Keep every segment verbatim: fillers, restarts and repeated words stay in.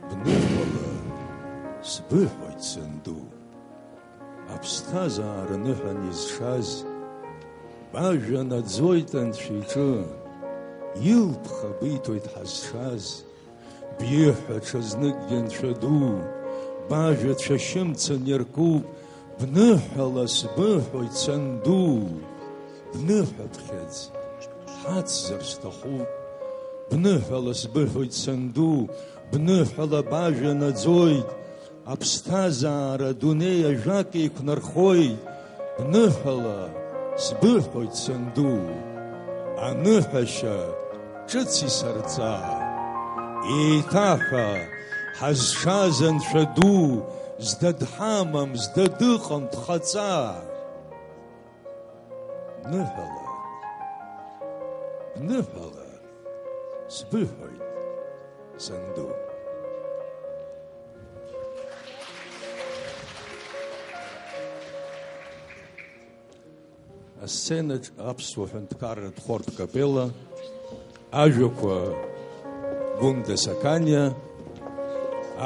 Бныҳәала сбыҳәоит, санду, аԥсҭазаара ныҳәан изшаз, бажәа наӡоит анцәа иҿы, илԥха биҭоит ҳазшаз, биҳәа ҽазныкгьы, анцәа ду, бажәа цәашьымцан иаркуп, бныҳәала сбыҳәоит, санду, бныҳәаԥхьыӡ ҳацзар сҭахуп, бныҳәала сбыҳәоит, санду, бныҳәала бажәа наӡоит, аԥсҭазаара адунеи ажәак еиқәнархоит, бныҳәала сбыҳәоит, санду, аныҳәашьа ҿыц исарҵа. Еиҭаҳәа, ҳазшаз анцәа ду, зда дҳамам, зда дыҟам, дхаҵа. Бныҳәала, бныҳәала, сбыҳәоит, санду. Асценаҿ аԥсуа ҳәынҭқарратә хортә капелла, ажәақәа Гәында Сақаниа,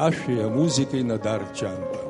ашәеи амузыкеи Надар Чанба.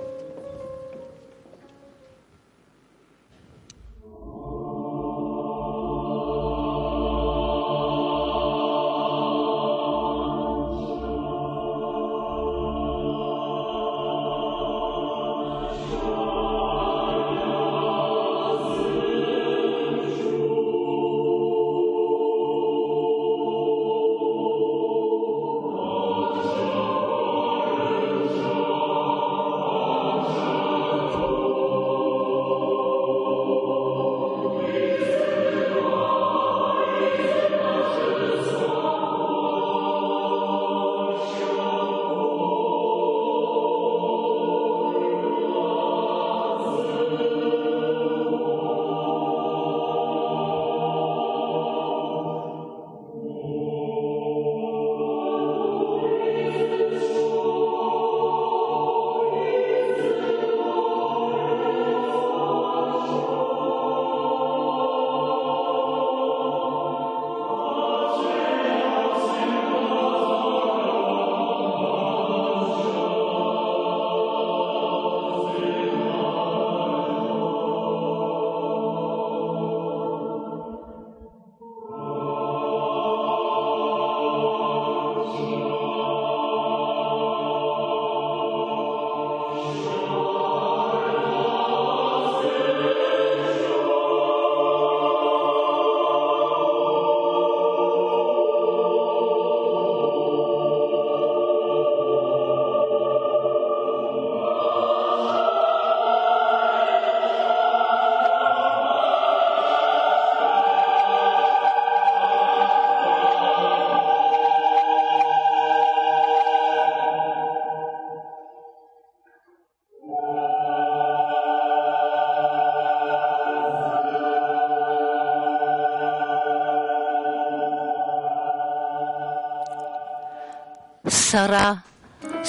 Сара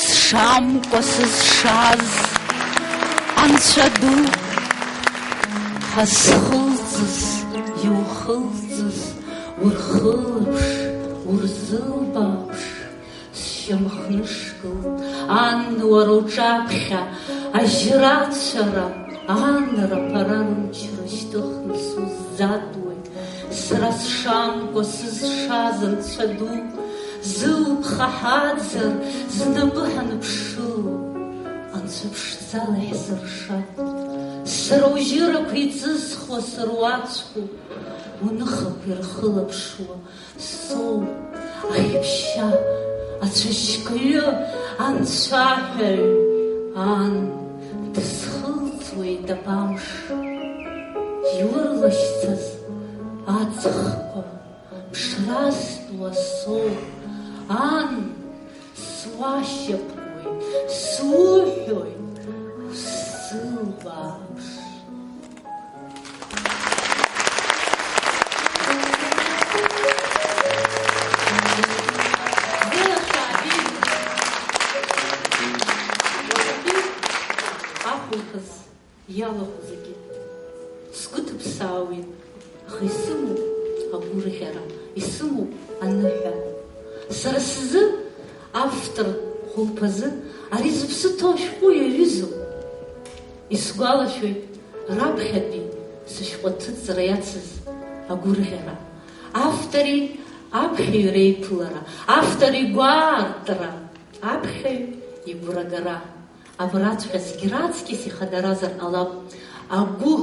сшамкәа сызшаз, Анцәа ду, ҳазхылҵыз, иухылҵыз, урхылаԥш, урзылбааԥш, сшьамхнышгылт, ан, уара уҿаԥхьа, ажьрацәара, анара-ԥара рымчра шьҭыхны сузӡатәуеит. Сара сшамкәа сызшаз Анцәа ду, зылԥха ҳаӡар, знапы ҳанԥшыло, Анцәа ԥшӡала иаҳзырша. Сара ужьырақәа иҵысхуа сыруаӡәкуп, уныхақәа ирхылаԥшуа соуп, ахьыԥшьа, ацәашькаҩы, анцәаҳәаҩ, ан, дысхылҵуеит абамш, иурлашьцаз аҵхқәа ԥшразтәуа соуп, ан, суашьапуеит, суҳәоит, усылбааԥш. Ахәылԥаз иалахәу зегьы сгәы ҭыԥсаауеит, аха исымоуп агәырӷьара, исымоуп аныҳәа. Сара сзы, автор хәылԥазы, ари зыԥсы ҭоу ашәҟәы иаҩызоуп. Исгәалашәоит раԥхьатәи сышәҟәы аҭыҵра иацыз агәырӷьара. Автори аԥхьаҩ реиԥылара, автор игәаартра, аԥхьаҩ игәрагара. Абраҵәҟьа зегь раҵкьыс ихадаразар ҟалап. Агәы,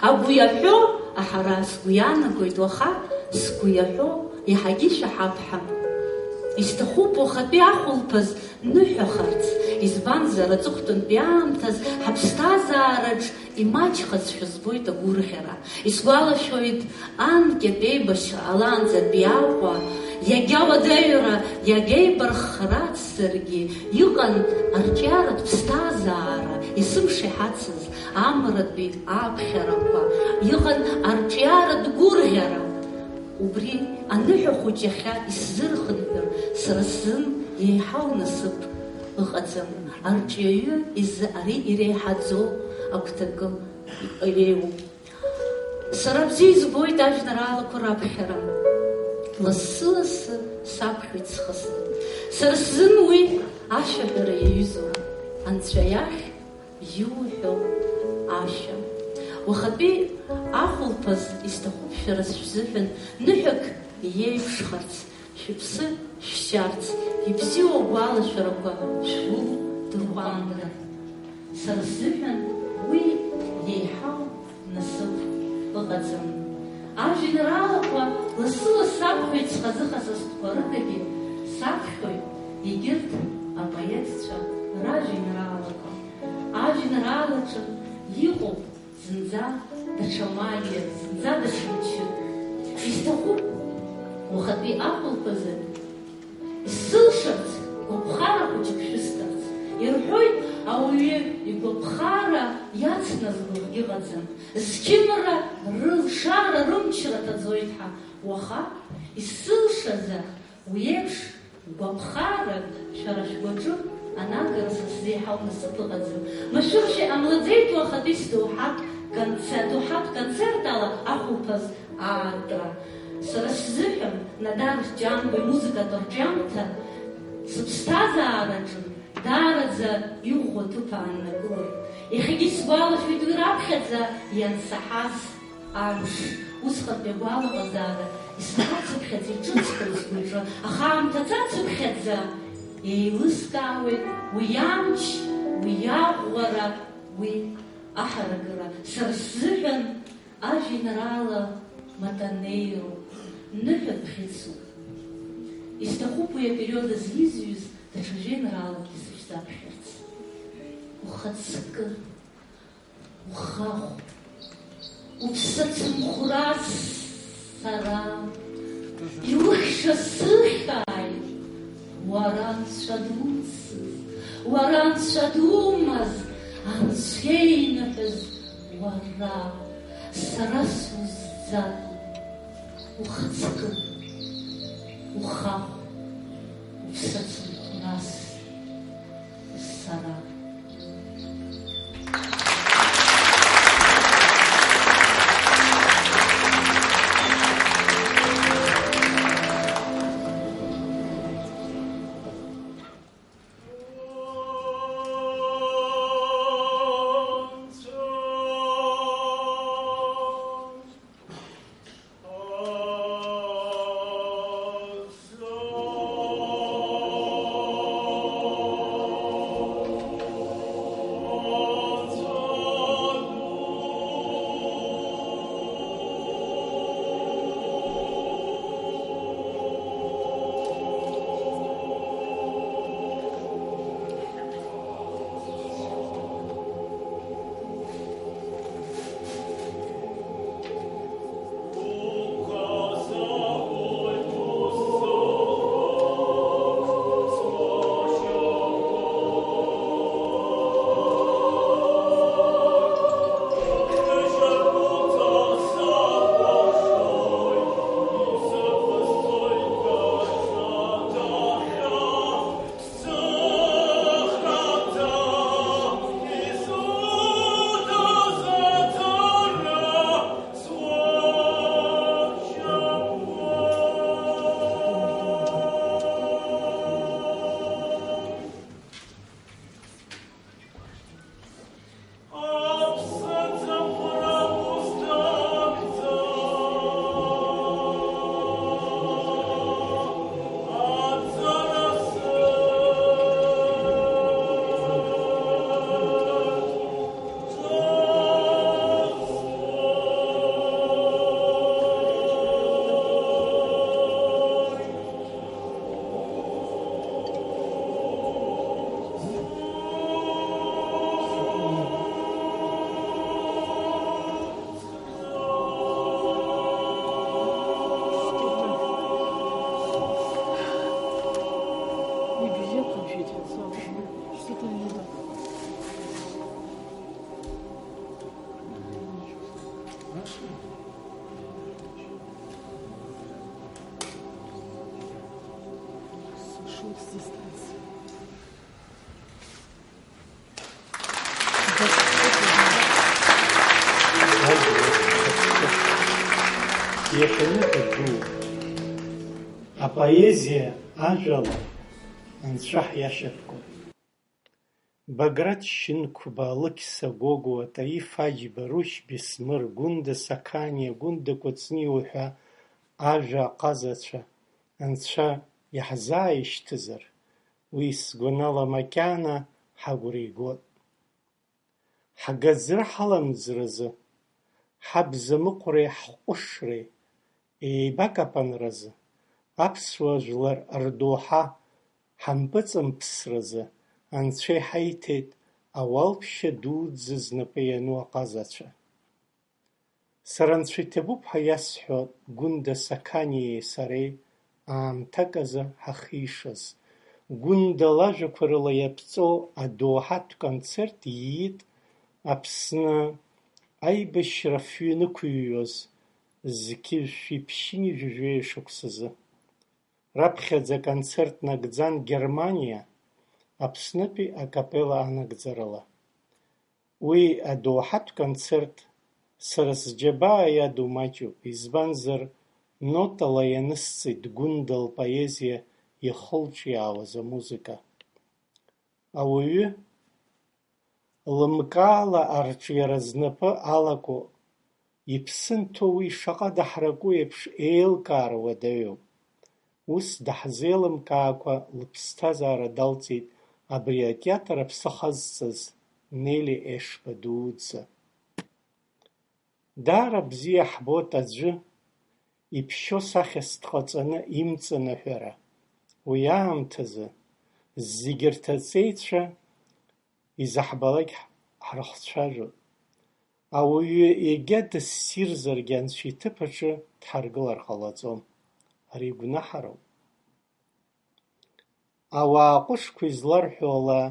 агәы иаҳәо аҳара сгәы иаанагоит уаха, сгәы иаҳәо иаҳагьы ишәаҳап ҳәа. Исҭахуп уахатәи ахәылԥаз ныҳәахарц, избанзар, аҵыхәтәантәи аамҭаз ҳаԥсҭазаараҿ имаҷхазшәа збоит агәырӷьара. Исгәалашәоит, анкьатә еибашьра ҟалаанӡатәи Аҟәа, иагьа уадаҩра, иагьа еибарххара ацзаргьы, иҟан арҿиаратә ԥсҭазаара есымша иҳацыз амратәи аԥхьарақәа, иҟан арҿиаратә гәырӷьара. Убри аныҳәа хәыҷ иахьа исзырхынҳәыр, сара сзын еиҳау насыԥ ыҟаӡам. Арҿиаҩы изы ари иреиҳаӡоу агәҭакы иреиуоуп. Сара бзиа избоит ажәеинраалақәа раԥхьара. Лассы-лассы саԥхьоит схазы. Сара сзын уи ашәаҳәара иаҩызоуп. Анцәа иахь иуҳәо ашәа. Уахатәи ахәылԥаз исҭахуп шәара шәзыҳәан ныҳәак иеиԥшхарц, шәыԥсы шәшьарц, ибзиоу агәалашәарақәа шәгәы дырҟәандартә. Сара сзыҳәан уи иеиҳау насыԥ ыҟаӡам. Ажәеинраалақәа лассы-лассы саԥхьоит схазы ҳасасқәа рыдагьы, саԥхьоит егьырҭ апоетцәа ражәеинраалақәа. Ажәеинраалаҿы иҟоуп зынӡа даҽа магиа, зынӡа даҽа мчык. Исҭахуп уахатәи ахәылԥазы исылшарц гәаԥхара хәыҷык шәысҭарц. Ирҳәоит, ауаҩы игәаԥхара иацназго акгьы ыҟаӡам. Зқьымра, рылшара, рымчра ҭаӡоит ҳәа. Уаха исылшаз уи еиԥш гәаԥхарак шәара шәгәаҿы анагара са сзы еиҳау насыԥ ыҟаӡам. Машәыршәа иҟамлаӡеит уахатәи сдоуҳатә концерт, доуҳатә концерт ала ахәылԥаз аартра. Сара сзыҳәан Надар Ҷанба имузыкатә арҿиамҭа сыԥсҭазаараҿы даараӡа иӷәӷәа ҭыԥ ааннакылоит. Иахьагьы сгәалашәоит уи раԥхьаӡа иансаҳаз амш. Усҟантәи агәалаҟазаара исаҳацыԥхьаӡа иҿыцхоит сгәаҿы, аха аамҭа цацыԥхьаӡа еилыскаауеит уи амч, уи аӷәӷәара, уи аҳаракыра. Сара сзыҳәан ажәеинраала матанеироуп, ныҳәа бӷьыцуп. Исҭахуп уи апериод азы изҩыз даҽа жәеинраалакгьы сышәзаԥхьарц. Ухаҵкы, ухахә, уԥсы ацымхәрас сара, иухьша сыхьааит, уара анцәа дуцыз, уара анцәа думаз, анцәа иныҳәаз уара, сара сузӡатәуп. Ухаҵкы, ухахә, уԥсы ацымхәрас сара. Иахьаныҳәа ду, апоезиа ажәала анцәа ҳиашьапкуп. Баграт Шьынқәба, Алықьса Гогәуа, Таиф Аџьба, Рушь Бесмыр, Гәында Сақаниа, Гәында Кәыҵниа уҳәа ажәа аҟазацәа, анцәа иаҳзааишьҭызар, уи сгәанала макьана ҳагәра игоит. Ҳгаӡра ҳаламӡразы, ҳабзамыҟәреи ҳҟәышреи еибакапанразы, аԥсуа жәлар рдоуҳа ҳампыҵымԥсразы анцәа иҳаиҭеит ауалԥшьа дуӡӡа знапы иану аҟазацәа. Сара анцәа иҭабуп ҳәа иасҳәо Гәында Сақаниеи сареи аамҭак азы ҳахишаз, Гәында лажәақәа рыла иаԥҵоу адоуҳатә концерт ииит Аԥсны аибашьра афҩы анықәыҩуаз зқьи жәшәи ԥшьынҩажәи жәаҩа шықәсазы. Раԥхьаӡа аконцерт нагӡан Германиа, Аԥснытәи акапелла анагӡарала. Уи адоуҳатә концерт сара сџьабаа иаду маҷуп, избанзар, нотала ианысҵеит Гәында лпоезиа иахылҿиаауаз амузыка. Ауаҩы лымкаала арҿиара знапы алаку, иԥсы нҭо уи шаҟа даҳраку еиԥш еилкаара уадаҩуп. Ус даҳзеилымкаакәа лыԥсҭазаара далҵит абри атеатр аԥсы ахазҵаз Нели Ешба дуӡӡа. Даара бзиа ҳбоит аӡәы иԥшьо сахьас дҟаҵаны имҵаныҳәара. Уи аамҭазы зегьы рҭаҵеицәа изаҳбалак ҳрыхцәажәоит. Ауаҩы егьа дыссирзаргьы Анцәа иҭыԥ аҿы дҳаргылар ҟалаӡом. Ари гәнаҳароуп. Ауаа ҟәышқәа изларҳәо ала,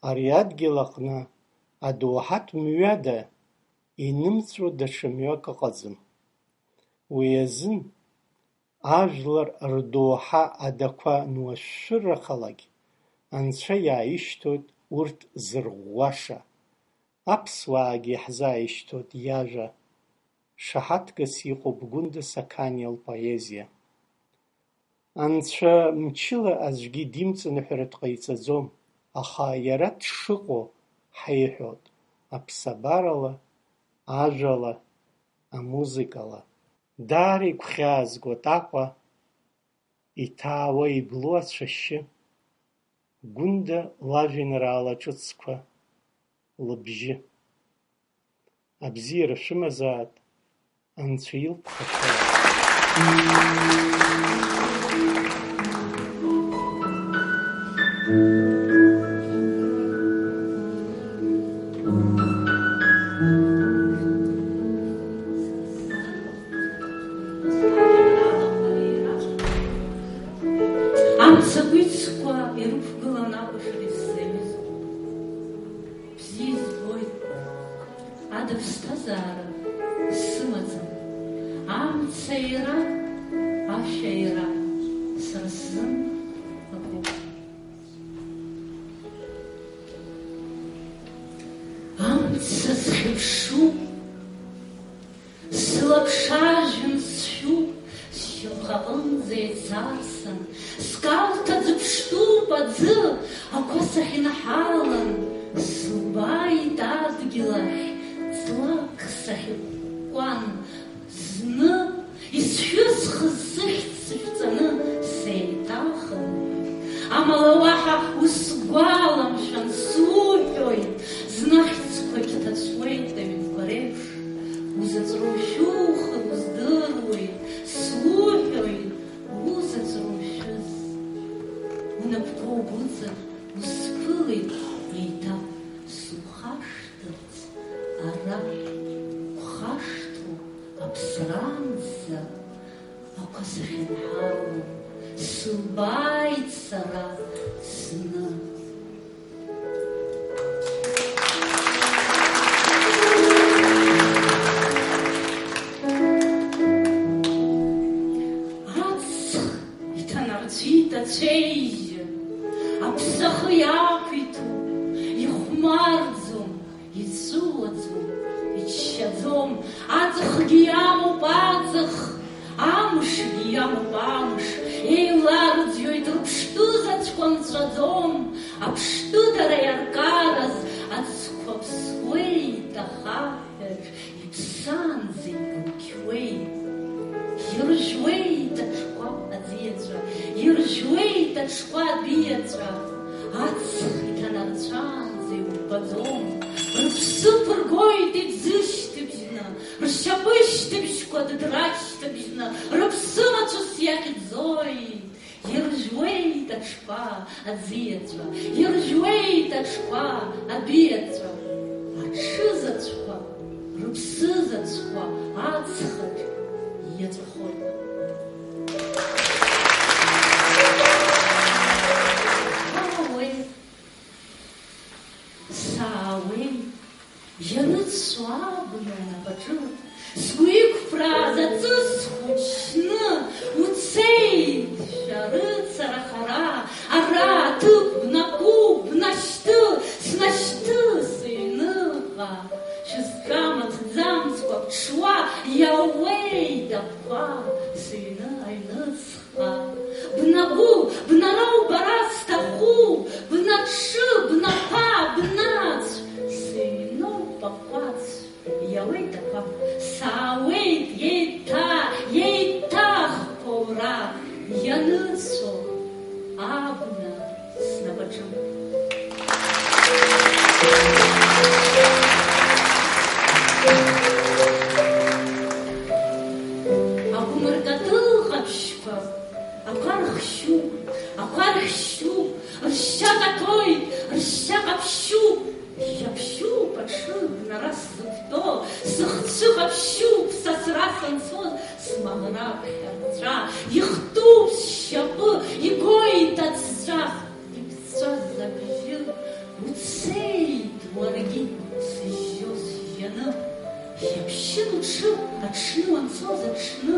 ари адгьыл аҟны адоуҳатә мҩада инымҵәо даҽа мҩак ыҟаӡам. Уи азын ажәлар рдоуҳа адақәа ануашәшәырахалак, Анцәа иааишьҭоит урҭ зырӷәӷәаша. Аԥсуаагьы иаҳзааишьҭуеит иажәа. Шаҳаҭгас иҟоуп Гәында Сақаниа лпоезиа. Анцәа мчыла аӡәгьы димҵаныҳәартә ҟаиҵаӡом, аха иара дшыҟоу ҳаиҳәоит аԥсабарала, ажәала, амузыкала. Даара игәхьаазгоит Аҟәа иҭаауа иблу ацәашьы, Гәында лажәеинраала ҿыцқәа, лыбжьы. Абзиара шәымазаат, Анцәа илԥха шәааит. Амца кәицқәа ирықәгылан акәашара исзаҩыз. Бзиа избоит, ада ԥсҭазаара сымаӡам. Амца иара, ашәа иара, сара сзын акоуп. Амца схьыԥшу, сылаԥш ажәҩан сшәу, сшьамхаҟынӡа еицарсан, скалҭ аӡы ԥштәуп аӡы, ақәа сахьынҳалан, сылбааит адгьыл ахь, ҵлак сахьыкәкәан, зны исшәысхыз сыхьӡ сышәҵаны сеиҭахынҳәит. Амала уаҳа усгәаламшәан, суҳәоит, знахьӡқәагь ҭацәуеит аҩнқәа реиԥш. Узаҵәра ушәухыр уздыруеит, суҳәоит, узаҵәра ушәыз. Унапқәа угәыҵа усԥылеит, еиҭа сухашҭырц ара, ухашҭроуп аԥсраанӡа ақәа сахьынҳалан, сылбааит сара зны. Аҵх иҭанарцәит ацәеижь, Ԥсахы иақәиҭуп, ихәмарӡом, ицәыуаӡом, иччаӡом, аҵхгьы иамоуп аҵх, амшгьы иамоуп амш, еиларӡҩоит рыԥштәы заҵәқәа нҵәаӡом, аԥштәы дара иаркараз аӡқәа ԥсуеит ахаҳәаҿ. Иԥсаанӡа игәынқьуеит, иржәуеит аҽқәа аӡиаҵәа, иржәуеит аҽқәа адәиаҵәа, аҵх иҭанарцәаанӡа иубаӡом, рыԥсы ԥыргоит иӡышьҭыбжьны, ршьапышьҭыбжьқәа дыдрашьҭыбжьны, рыԥсы мацәыс иахьӡоит. Иржәуеит аҽқәа аӡиаҵәа, иржәуеит аҽқәа адәиаҵәа, аҽызаҵәқәа, рыԥсызаҵәқәа аҵхаҿ иаҵәахоит. Саауеит, саауеит. Ианыцәо абна анапаҿы, сгәы иқәԥрааз аҵыс хәыҷны, уцеит шәарыцара хара, ара аҭыԥ бнаку, бнашьҭы, снашьҭы сыҩныҟа, шәызҿамаҭӡамцкәа бҽуа, иауеит ақәа сыҩны аҩныҵҟа. Бнагәы, бнароу бара сҭаху, бнаҽы, бнақәа, бнацә, сыҩноуп акәац, иауеит ақәа, саауеит еиҭа, еиҭах қәоура, ианыцәо абна снапаҿы. Агәмыркатыл ҟаԥшьқәа, ақәа рыхшьуп, ақәа рыхшьуп, ршьа каҭәоит, ршьа ҟаԥшьуп, иаԥшьуп аҽы бнара сзықәтәоу, сыхцәы ҟаԥшьуп сасра санцоз, смаӷра ԥхьарҵәа, ихтуп сшьапы, игоит аҵәҵәа, ибҵәаз абжьы, уцеит уаргьы сыжьжьо сжьаны. Иаԥшьын уҽы, аҽны уанцоз аҽны,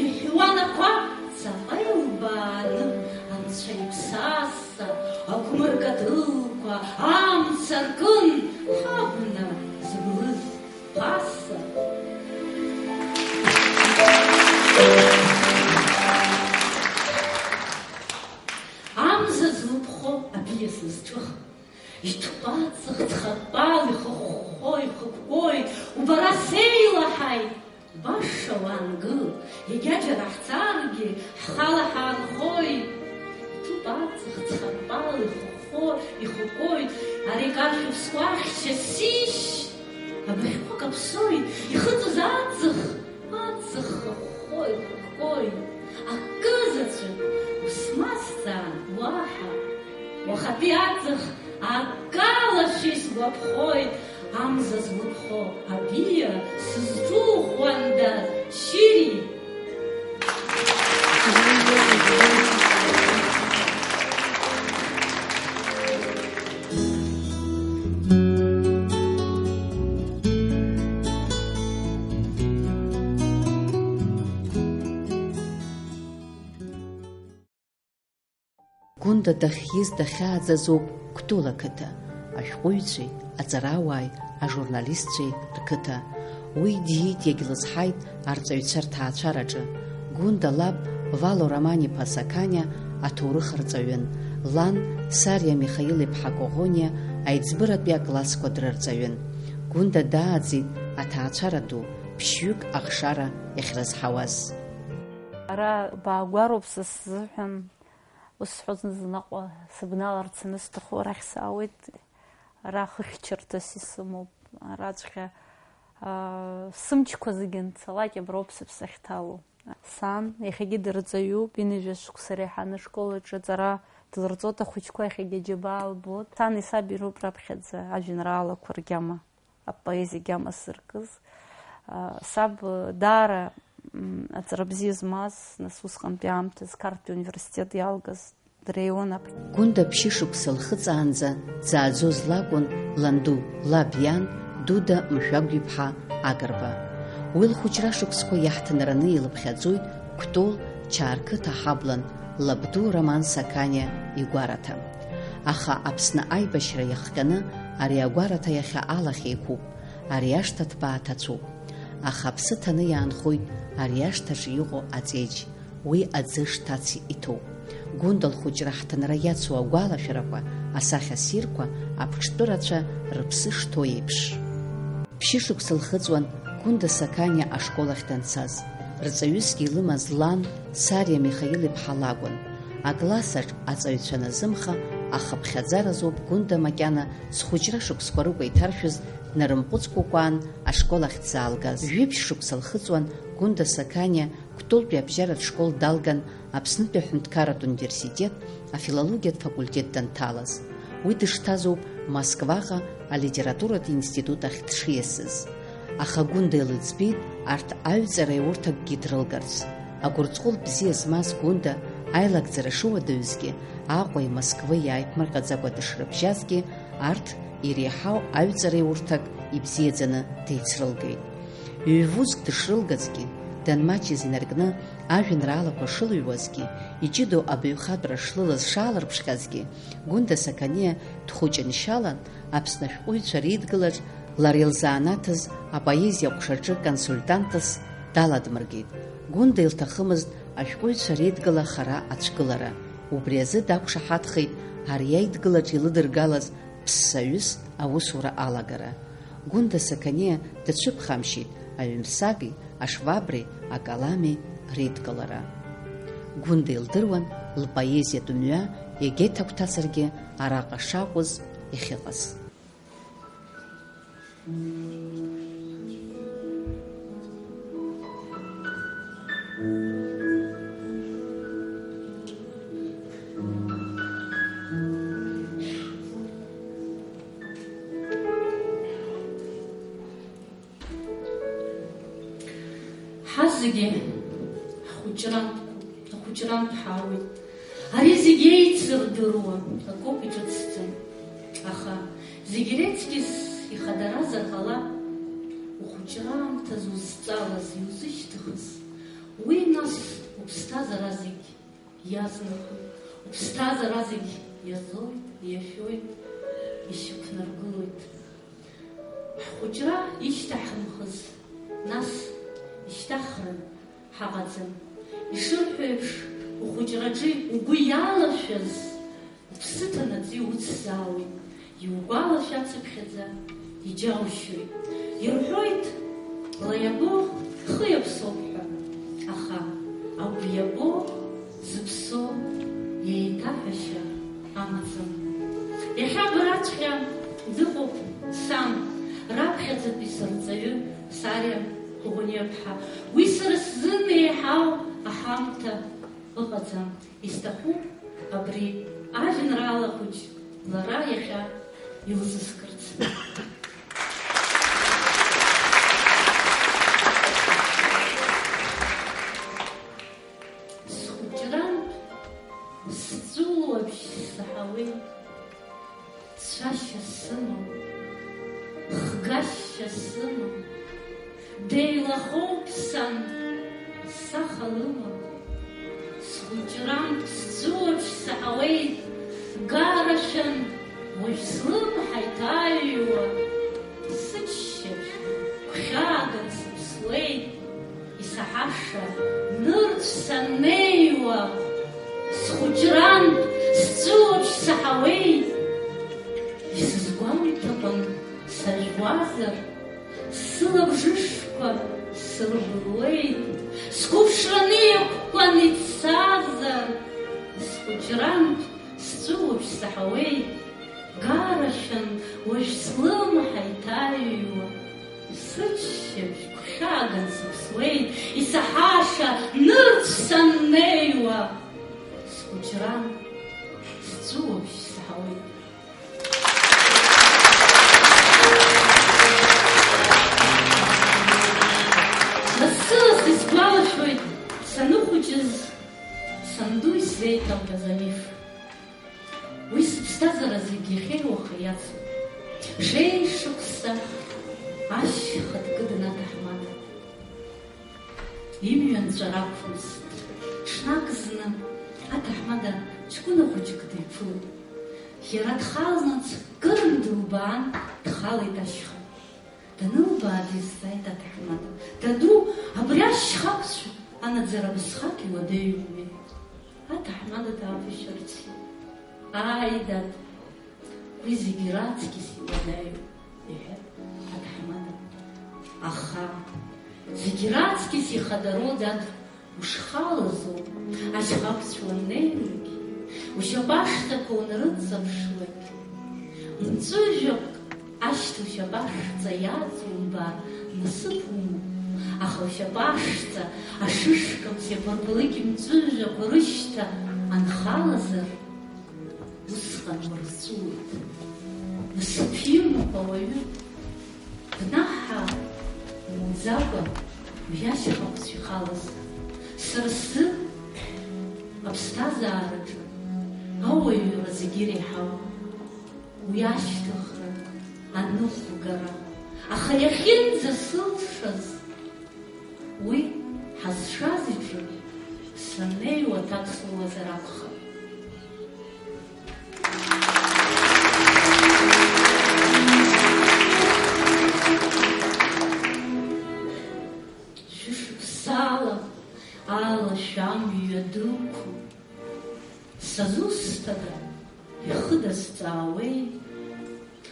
иҳәуан ақәа ҵаҟа илбааны, анцәа иԥсаса, агәмыркатылқәа амца ркын, ҳабна зблыз ԥаса. Амза злыԥхо абиа сызҿых. Иҭҟәаҵых ҵхарпал ихыхәхәо ихықәкуеит, убара сеилаҳаит, баша уаангыл, егьа џьара ҳцаргьы, ҳхала ҳаанхоит. Иҭуп аҵых ҵхарпал ихыхәхәо ихықәкуеит, ари каршәуп сгәаҳәшьа сишь, абыӷьқәа каԥсоит, ихыҵыз аҵых, аҵых хыхәхәо ихықәкуеит, акызаҵәык усмазҵаан уаҳа. Уахатәи аҵых акалашәа исгәаԥхоит, амза злыԥхо абиа сызҿу ӷәӷәанда шьыри. Гәында дахьиз дахьааӡаз ауп Кәтол ақыҭа, ашәҟәыҩҩцәеи, аҵарауааи, ажурналистцәеи рқыҭа. Уи диит, иагьлызҳаит арҵаҩцәа рҭаацәараҿы. Гәында лаб Вало Роман-иԥа Сақаниа аҭоурых арҵаҩын, лан Сариа Михаил-иԥҳа Коӷониа аиҵбыратәи аклассқәа дрырҵаҩын. Гәында дааӡеит аҭаацәара ду, ԥшьҩык ахшара иахьрызҳауаз. Ара баагәароуп са сзыҳәан, ус сҳәо зны-зынла Аҟәа сыбналарц анысҭаху арахь саауеит. Ара хыхьчарҭас исымоуп. Араҵәҟьа, аа, сымчқәа зегьы анцалак аброуп сыԥсы ахьҭало. Сан иахьагьы дырҵаҩуп, ҩынҩажәа шықәса реиҳаны ашкол аҿы аҵара дылырҵоит, ахәыҷқәа иахьагьы аџьабаа лбоит. Сани саби роуп раԥхьаӡа ажәеинраалақәа ргьама, апоезиа гьама зыркыз. Саб даара, м, аҵара бзиа змаз, нас усҟантәи аамҭазы Қарҭтәи ауниверситет иалгаз дреиуан аԥхьа. Гәында ԥшьышықәса лхыҵаанӡа дзааӡоз лакәын ланду, лаб иан, Дуда Мшәагә-иԥҳа Агрба. Уи лхәыҷра шықәсқәа иаҳҭынраны илыԥхьаӡоит Кәтол Чаарқыҭа ҳаблан лабду Роман Сақаниа игәараҭа. Аха Аԥсны аибашьра иахҟьаны ари агәараҭа иахьа алахь еиқәуп, ари ашҭа ҭбаа ҭацәуп. Аха аԥсы ҭаны иаанхоит ари ашҭаҿы иҟоу аҵеџь, уи аӡы шҭац иҭоуп. Гәында лхәыҷра ҳҭынра иацу агәалашәарақәа, асахьа ссирқәа аԥҽтәы рацәа рыԥсы шҭоу еиԥш. Ԥшьышықәса лхыҵуан Гәында Сақаниа ашкол ахь данцаз. Рҵаҩысгьы илымаз лан Сариа Михаил-иԥҳа лакәын. Аклассаҿ аҵаҩцәа аназымха, ахыԥхьаӡаразоуп Гәында макьана зхәыҷра шықәсқәа рыкәа иҭаршәыз днарымҟәыҵкәакәаан ашкол ахь дзаалгаз. Жәибжь шықәса лхыҵуан Гәында Сақаниа Кәтолтәи абжьаратә школ далган, Аԥснытәи аҳәынҭқарратә университет афилологиатә факультет данҭалаз. Уи дышҭазоуп Москваҟа алитературатә институт ахь дшиасыз. Аха Гәында илыӡбеит арҭ аҩҵара еурҭакгьы дрылгарц. Агәырҵҟәыл бзиа змаз Гәында аилагӡара шыуадаҩызгьы, Аҟәеи Москвеи иааиԥмырҟьаӡакәа дышрыбжьазгьы, арҭ иреиҳау аҩҵара еурҭак ибзиаӡаны деицрылгеит. Ҩ-вузк дышрылгазгьы, данмаҷыз инаркны ажәеинраалақәа шылыҩуазгьы, иҷыдоу абаҩхатәра шлылаз шаалырԥшхьазгьы, Гәында Сақаниа дхәыҷыншьалан Аԥсны ашәҟәыҩҩцәа реидгылаҿ лара илзанааҭыз апоезиа аҟәшаҿы консультантс даладмыргеит. Гәында илҭахымызт ашәҟәыҩҩцәа реидгыла хара ацәгылара. Убри азы дақәшаҳаҭхеит ари аидгылаҿ илыдыргалаз ԥссаҩыс аусура алагара. Гәында Сақаниа дацәыԥхамшьеит аҩымсаги, ашвабреи, акалами реидкылара. Гәында илдыруан лпоезиатә мҩа егьа иҭагәҭасыргьы араҟа шакәыз, иахьыҟаз. Ҳазегьы ҳхәыҷрантә, ахәыҷрантә ҳаауеит. Ари зегьы еицырдыруа акоуп иҿыцӡам. Аха зегь реиҵкьыс ихадаразар ҟалап, ухәыҷра аамҭазы узҵалаз, иузышьҭыхыз, уи нас уԥсҭазаара зегь иазнахоит, уԥсҭазаара зегь иазоит, иашәоит, ишьақәнаргылоит. Ҳхәыҷра ишьҭаҳхымхыз, нас ишьҭаҳхрын ҳаҟаӡам. Ишырҳәо еиԥш, ухәыҷраҿы угәы иалашәаз, уԥсы ҭанаҵы иуцзаауеит, иугәалашәацыԥхьаӡа иџьаушьоит. Ирҳәоит, ла иабо хы иаԥсоуп ҳәа, аха агә иабо зыԥсоу еиҭаҳәашьа амаӡам. Иахьа абраҵәҟьа дыҟоуп сан, раԥхьаӡатәи сырҵаҩы Сариа Коӷониаԥҳа. Уи сара сзын еиҳау аҳамҭа ыҟаӡам. Исҭахуп абри ажәеинраала хәыҷ лара иахьа илзыскырц. Схәыҷрантә сҵәыуабжь саҳауеит, цәашьа сымам, хгашьа сымам, деилахоуп сан, саха лымам. Схәыҷрантә сҵәыуабжь саҳауеит, гарашәан уажә слымҳа иҭаҩуа, сыччаԥшь гәхьааган сыԥсуеит. Исаҳаша нырцә саннеиуа, схәыҷрантә сҵәыуабжь саҳауеит. Исызгәамҭакәан сажәуазар, сылабжышқәа сырбылуеит, сқәыԥшраны иқәкәан ицазар, схәыҷрантә сҵәыуабжь саҳауеит, гарашәан уажә слымҳа иҭаҩуа. Сыччаԥшь гәхьааган сыԥсуеит, исаҳаша нырцә саннеиуа, схәыҷра сҵәыуабжь саҳауеит. Лассы-лассы исгәалашәоит, саныхәыҷыз, санду исзеиҭалҳәаз амиф. Уи сыԥсҭазаара зегь иахьеи уаха иацуп. Шеишықәса ашьха дкыдын аҭаҳмада. Имҩа нҵәара ақәымызт. Ҽнак зны аҭаҳмада ҷкәына хәыҷык диԥылеит. Иара дхалан, кырынтә дылбаан, дхалеит ашьха. Данылбаа, дизҵааит аҭаҳмада: "Даду, абри ашьха ақәцә анаӡара бызхак иуадаҩуми?" Аҭаҳмада дааԥышәырччеит. "Ааи, дад, уи зегьы раҵкьыс иуадаҩуп", иҳәеит аҭаҳмада. Аха зегь раҵкьыс ихадароу, дад, ушхалазоуп, ашьха ақәцә уаннеилак, ушьапы ашҭақәа унрыҵаԥшлак, мҵәыжәҩак ашьҭа ушьапы ашҵа иаҵумбар, насыԥ умоуп, аха ушьапы ашҵа ашышкамс иабарбалыкь мҵәыжәҩақәа рышьҭа анхалазар, усҟан урҵәуеит. Насыԥ имоуп ауаҩы, гәнаҳа умуӡакәа, уи ашьха ақәцә ихалаз. Сара сзы аԥсҭазаараҿы ауаҩра зегьы иреиҳауп. Уи ашьҭыхра, аныҟәгара, аха иахьынӡасылшаз, уи ҳазшаз иҿы саннеиуа аҭак соуазар акәхап. Шәышықәсала алашә амҩа дықәуп. Сазусҭада ихыдазҵаауеи?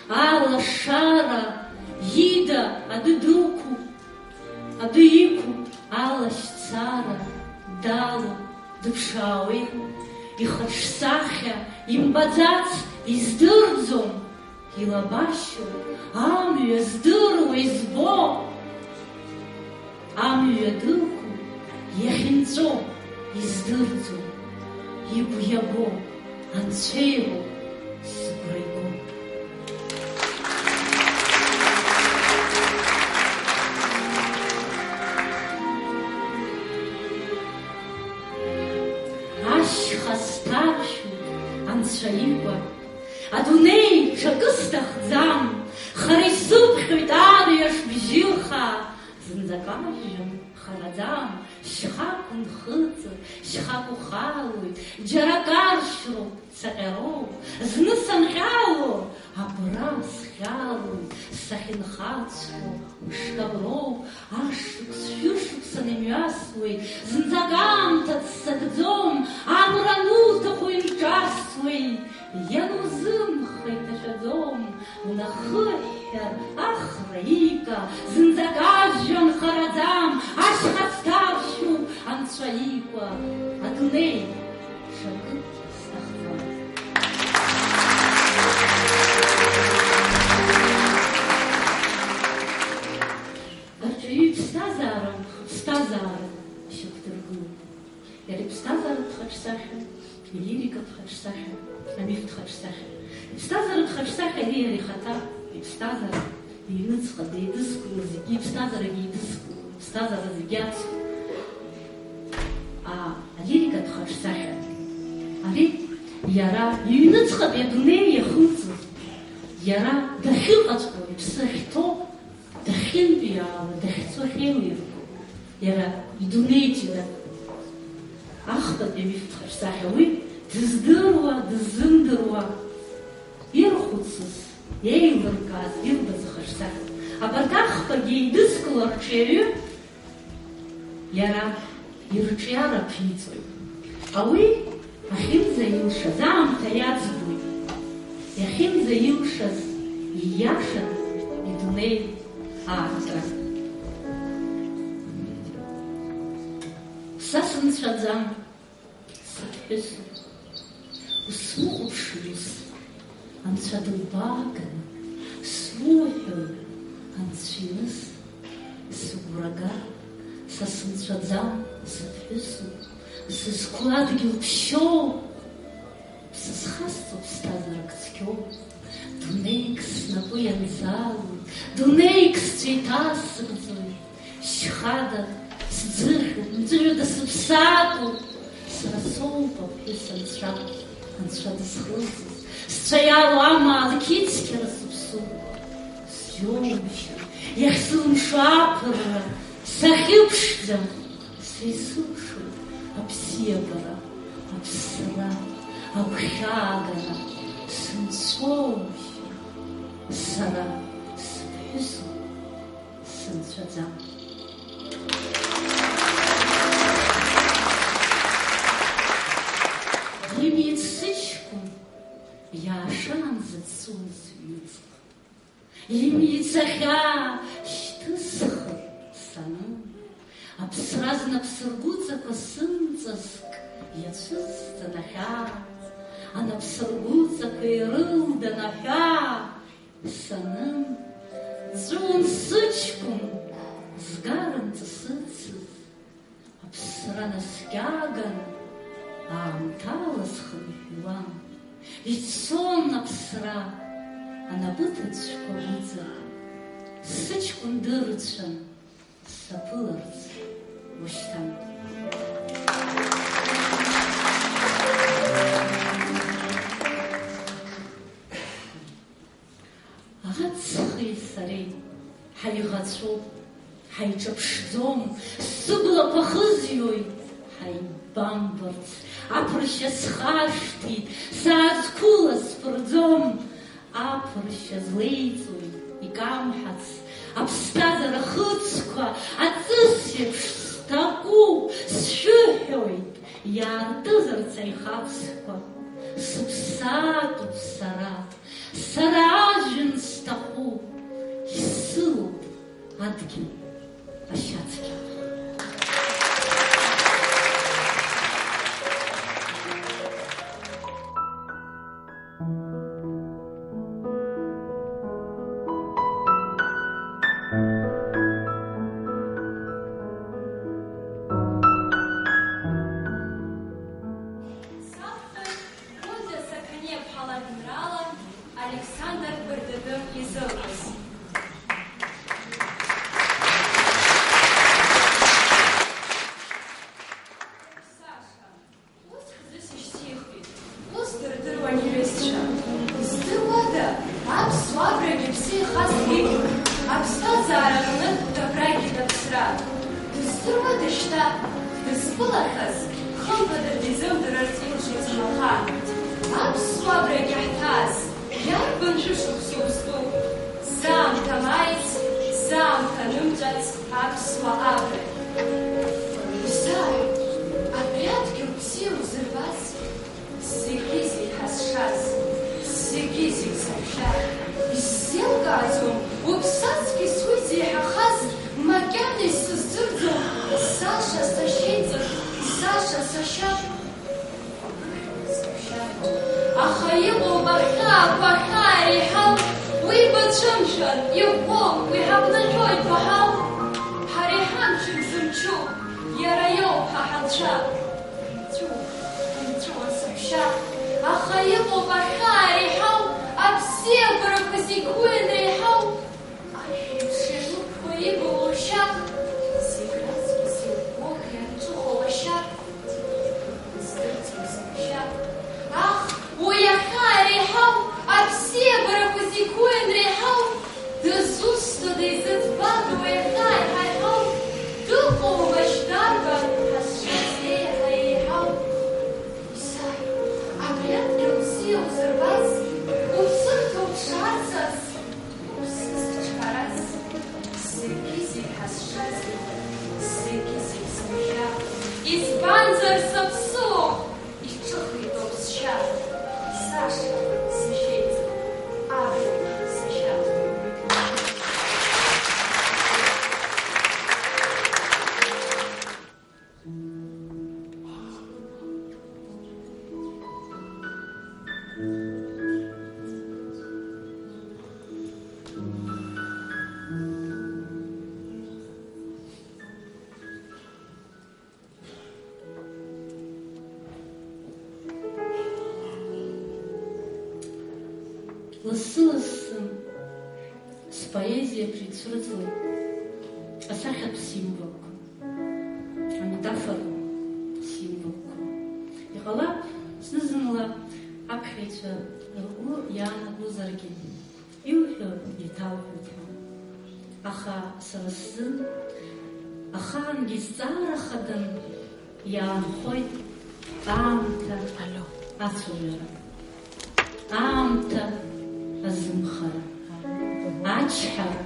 Алашара ида адәы дықәуп, адәы иқәуп алашьцара, далоуп, дыԥшаауеит. Ихаҿсахьа имбаӡац, издырӡом, илабашьоуп, амҩа здыруа избо. Амҩа дықәуп, иахьынҵәо издырӡом, игәы иабо анцәа ироуп сыгәра иго. Ашьха сҭаршәуп анцәа икәа, адунеи ҽакы сҭахӡам, хара исыԥхьоит арҩаш бжьы хаа, зынӡак ажәҩан хараӡам, шьхак унхыҵыр, шьхак ухалоит, џьара каршәроуп, цаҟьароуп, зны санҟьало, абра схьалоит, сахьынхацәҟьо, мышк аброуп, ашықәс шәышықәсан имҩасуеит, зынӡак аамҭа ццакӡом, амра ануҭаху инҿасуеит, ианузымха иҭашәаӡом, унахыҳәҳәар, ахра иика, зынӡак ажәҩан хараӡам, ашьха сҭаршәуп анцәа икәа, адунеи ҽакы сҭахӡам. Арҵаҩы иԥсҭазаара, ԥсҭазаара шьақәдыргылоуп. Иара иԥсҭазааратә хаҿсахьа, илирикатә хаҿсахьа, амифтә хаҿсахьа. Иԥсҭазааратә хаҿсахьа ари иара ихаҭа иԥсҭазаара иҩныҵҟа деидызкыло, зегьы иԥсҭазаарагьы еидызкыло, иԥсҭазаара зегьы ацу. А, алирикатә хаҿсахьа ари иара иҩныҵҟатәи адунеи иахылҵыз, иара дахьыҟаҵәҟьоу, иԥсы ахьҭоу, дахьынтәиаауа, дахьцо ахьеилирго, иара идунеи ҷыда ахԥатәи амифтә хаҿсахьа, уи дыздыруа, дыззымдыруа, ирхәыцыз, еилыркааз, ирбаз ахаҿсахьа. Абарҭ ахԥагьы еидызкыло арҿиаҩы иара ирҿиара аԥиҵоит. Ауи ахьынӡаилшаз аамҭа иаӡбоит, иахьынӡаилшаз ииашан идунеи аартра. Са сынцәаӡам, сыԥҳәысуп, усмыхәаԥши ус, анцәа дылбааганы, суҳәоит, анцәа иныс, сыгәра га, са сынцәаӡам, сыԥҳәысуп, сызқәу адгьыл ԥшьоуп. Сызхасҵо ԥсҭазаарак цқьоуп. Дунеик снапы ианӡалоит, дунеик сцәа иҭасырӡоит. Шьхада сӡыхьуп, мҵәыжәҩада сыԥсаатәуп. Сара соуп аԥҳәыс анцәа, анцәа дысхылҵыз. Сцәа иалоу амаалықь ицқьара сыԥсуп. Сџьоумшьан, иахьсылымшо аԥырра, сахьыԥшӡам. Сеисылшоит абзиабара, аԥсра, агәхьаагара. Сынцәоушь, сара сыԥҳәысуп, сынцәаӡам. Имиц сыҷкәын иаашаанӡа дҵәуон сыҩныҵҟа. Имиц ахьаа шьҭысхыр санын, аԥсра знапсыргәыҵақәа сымҵазк иацәызӡан ахьаа, анапсыргәыҵақәа ирылдан аҳәаа санын, дҵәуон сыҷкәын згара мҵысыцыз. Аԥсра наскьаган, аамҭала схынҳәуан. Ицон аԥсра, анапы ҭыӡқәа гәыҵак. Сыҷкәын дырцәан, саԥыларц ушьҭан. Аҵхи сареи ҳаиӷацәоуп, ҳаиҿаԥшӡом, сыблақәа хызҩоит, ҳаибамбарц, аԥыршьа схашҭит, саазқәылаз сԥырӡом, аԥыршьа злеиҵои икамҳац, аԥсҭазаара хыцқәа, аҵыс еиԥш сҭакуп, сшәыҳәоит, иаартызарц аихаҵқәа, сыԥсаатәуп сара. Сара ажәҩан сҭахуп, исылоуп адгьыл ашьацқьа. Гәында Сақаниаԥҳа лажәеинраала Александр Бырдыдым изылкыз. Саша, ус ҳзысышьҭихит, ус дырдыруан иҩызцәа. Издыруада, аԥсуа абрагь иԥсы ихазҭгьы, аԥсҭазаара аҟнытә дабрагьы даԥсра. Дыздыруада шьҭа, дызԥылахьаз, хымԥада дизымдырырц илшоз маха. Аԥсуа абрагь иаҳҭааз, иарбан шәышықәса узтәу? Заамҭа мааиц, заамҭа нымҵәац аԥсуа абрагь. Исааит, абри адгьыл бзиа узырбаз, зегьы-зегь ҳазшаз, зегьы-зегь саҳәшьа, исзеилкааӡом, уԥсаҵкьыс уи зеиҳахаз, макьана исыздырӡом, Саша сашьеиҵых, Саша сашьа. Сашьа. Аха иҟоуп ахьаақәа ахьаа иреиҳау, уи бацәымшәан, иӷәӷәоуп, уи ҳагәнаҳәоит баҳау. Ҳара иҳамчуп зымчу, иара иоуп ҳа ҳанцәа. Нҵәу, нҵәуан саҳәшьа, аха иҟоуп ахьаа иреиҳау, абзиабарақәа зегь уи анреиҳау. Ашәа еиԥш ианықәԥо ибылоу шьа, зегь раҵкыс иӷәӷәоуп ианҵәыхо лашьа. Издырӡом саҳәшьа, аҳ, уи ахьаа иреиҳау, абзиабарақәа зегь уи анреиҳау, дызусҭоу, дизыӡбагоу иахьа иҳаиҳау, дыҟоумашь дарбан ҳазшаз еиҳа еиҳау? Исааит, абри адгьыл бзиа узырбаз, уԥсы рҭоуп шаарцаз, уԥсыс ҿҳәараз, зегьы-зегь ҳазшаз, зегьы-зегь сымшәа, избанзар саԥсыуоуп, иҿыхеит ауп сшьа, Саша, сашьеиҵых, абрагь сашьа. Лассы-лассы споезиа прицәырҵуеит асахьатә символқәа, аметафоратә символқәа. Иҟалап, зны-зынла аԥхьаҩцәа ргәы иаанагозаргьы, иуҳәо иҭалҳәоит ҳәа. Аха сара сзын ахаангьы зҵаара хадан иаанхоит аамҭа ацәажәара. Аамҭа азымхара, ачҳара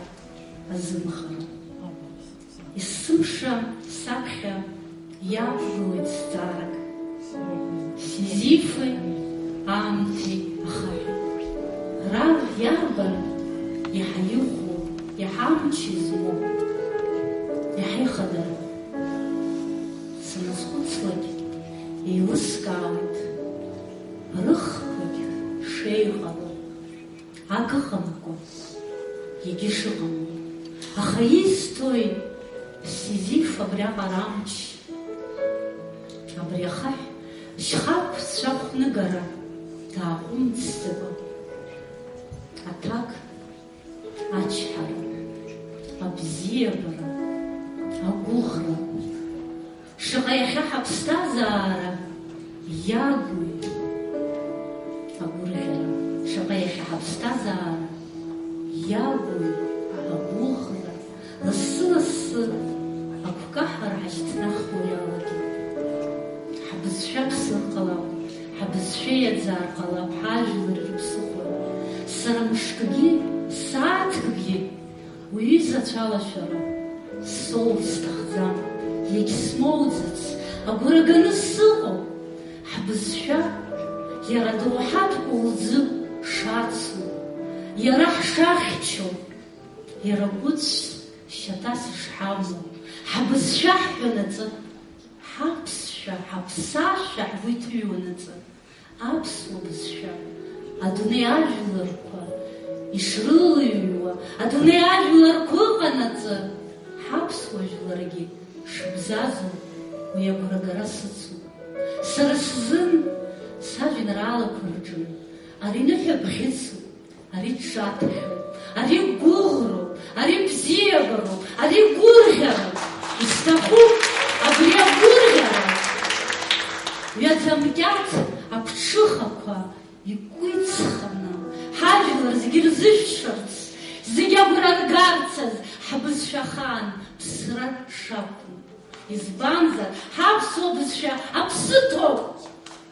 азымхара. Есымша саԥхьа иаақәгылоит зҵаарак. Сизифи аамҭеи ахаҳә. Рар иарбан иаҳа иӷәӷәоу, иаҳа амч измоу, иаҳа ихадароу? Саназхәыцлак, еилыскаауеит рыхқәагь шеиҟароу. Акы ыҟамкәа, егьи шыҟамло. Аха изҭои, Сизиф, абриаҟара амч? Абри ахаҳә шьхақәцәахәныгара дааҟәымҵӡакәа. Аҭак, ачҳара, абзиабара, агәыӷра. Шаҟа иахьа ҳаԥсҭазаара иагуи агәырӷьара, шаҟа иахьа ҳаԥсҭазаара иагуи агәыӷра, лассы-лассы агәкаҳара ҳашьҭнахуа иалагеит. Ҳбызшәа ԥсыр ҟалап, ҳбызшәа иаӡаар ҟалап, ҳажәлар ирыԥсыхәоит. Сара мышкгьы, сааҭкгьы уҩыза ацәалашәара соур сҭахӡам, иагьсмоуӡац, агәра ганы сыҟоуп. Ҳбызшәа иара доуҳатәқәа лзы шацу, иара ҳшахьчо, иара гәыцә шьаҭас ишҳамоу, ҳбызшәа ҳҳәанаҵы, ҳаԥсшәа, ҳаԥсашәа ҳгәы иҭыҩуанаҵы, аԥсуа бызшәа адунеи ажәларқәа ишрылыҩҩуа, адунеи ажәларқәа ыҟанаҵы, ҳаԥсуа жәларгьы шыбзазу уи агәрагара сыцуп. Сара сзын сажәеинраалақәа рҿы ари ныҳәа бӷьыцуп. Ари ҿаҭахьоуп, ари гәыӷроуп, ари бзиабароуп, ари гәырӷьароуп. Исҭахуп абри агәырӷьара. Ҩаӡамкьаҭ аԥҽыхақәа икәицханы, ҳажәлар зегьы рзышәшарц, зегьы агәра ргарцаз ҳбызшәа ахаан ԥсра шақәым. Избанзар, ҳаԥсуа бызшәа аԥсы ҭоуп,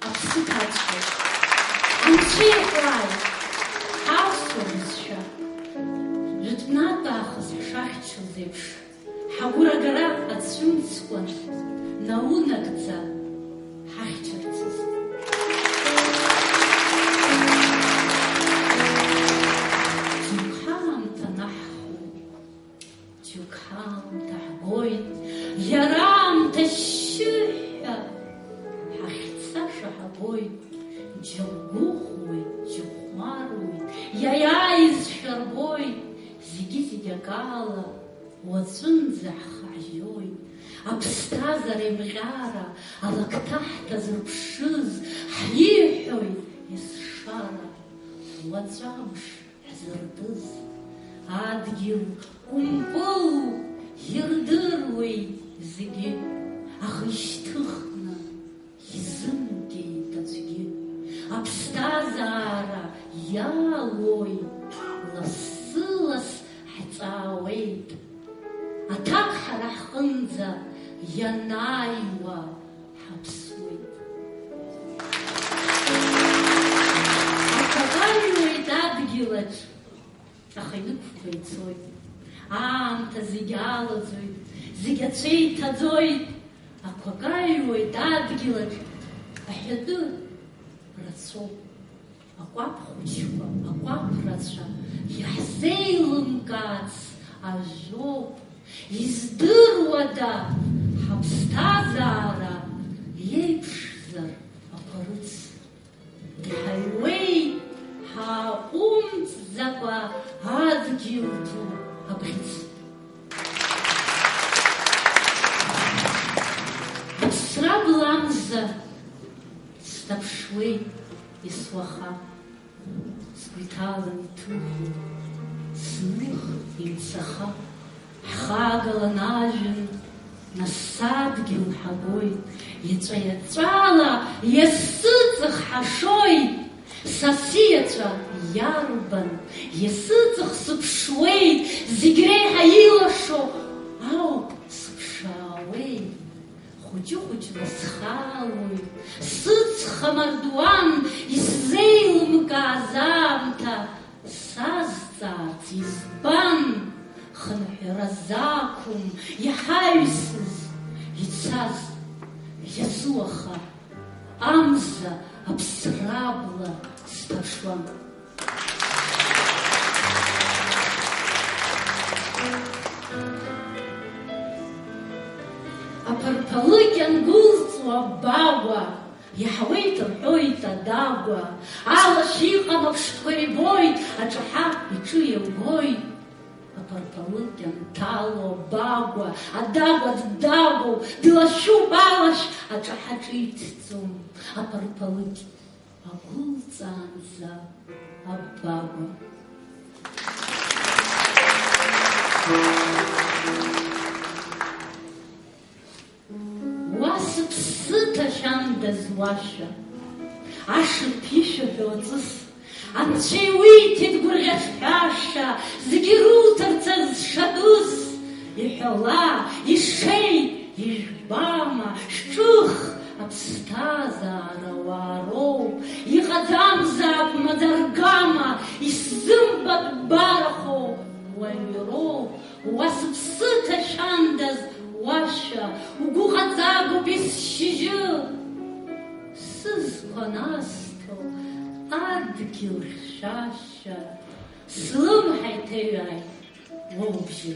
аԥсы ҭаҵәҟьоуп. Анцәа иҟәааит ҳаԥсуа бызшәа. Жәытәнатә аахыс ҳшахьчоз еиԥш, ҳагәра агара ацәымцкәан наунагӡа ҳахьчарцаз. Џьоук ҳаамҭа наҳхуеит. Џьоук ҳаамҭа ҳгоит, иара аамҭа ашьшьыҳәа ҳахьцаша ҳабоит. Џьоук гәыӷуеит, џьоук хәмаруеит, иаиааизшәа рбоит, зегьы-зегь акала уаҵәынӡа ҳхы ҳжьоит. Аԥсҭазаара еимҟьара алакҭа ҳҭазырԥшыз, ҳиҳәоит есшара уаҵәы амш ҳзыртыз. Адгьыл кәымпыл ирдыруеит зегьы, аха ишьҭыхны изымгеит аӡәгьы. Аԥсҭазаара иалоит, лассы-ласс ҳҵаауеит. Аҭак ҳара ҳҟынӡа ианааиуа ҳаԥсуеит. Ақәа карҩуеит адгьылаҿ, аха инықәԥо ицоит. Аамҭа зегь алаӡоит, зегь ацәа иҭаӡоит. Ақәа карҩуеит адгьылаҿ, аҳәатәы рацәоуп. Акәаԥ хәыҷқәа, акәаԥ рацәа иаҳзеилымкаац ажәоуп. Издыруада ҳаԥсҭазаара иеиԥшзар ақәа рыц? Иҳаҩуеит ҳааҟәымҵӡакәа адгьыл ду абӷьыц. Аԥсра бламза снаԥшуеит есуаха. Сгәы иҭалан иҭыху, сных имцаха, ҳхагалан ажәҩан, нас садгьыл ҳагоит, иаҵәа-иаҵәала иасыҵых ҳашоит, са сиаҵәа иарбан, иасыҵых сыԥшуеит, зегь реиҳа илашо ауп сыԥшаауеит. Хәыҷы-хәыҷла схалоит, сыцха мардуан, исзеилым-, Кааз аамҭа сазҵаарц избан, хынҳәра закәым иҳаҩсыз, ицаз, иазу аха, амза аԥсра абла сԥаҽуан. Аԥарԥалыкь ангәылҵуа абагәа, иаҳауеит рҳәоит адагәа, алашә иҟам аԥштәқәа ирбоит, аҿаҳа иҿы еилгоит. Аԥарԥалыкь анҭало абагәа, адагәа ддагәоуп, длашәуп алашә, аҿаҳа ҿиҭӡом. Аԥарԥалыкь агәылҵаанӡа абагәа. Уа сыԥсы ҭашәандаз уашәа, ашырԥ ишәаҳәо аҵыс, анцәа иуиҭеит гәырӷьаҿҳәаша, зегьы ируҭарц азшатәыс, иҳәала, ишеи, ижәбама, шәҿых, аԥсҭазаара уаароуп, иҟаӡамзаап маӡа-аргама, исзымбатәбарахо уаҩроуп. Уа сыԥсы ҭашәандаз уашәа, угәы ҟаҵагоуп есшьыжьы. Сызқәа насҭо адгьыл хьшәашәа, слымҳа иҭаҩааит уа убжьы.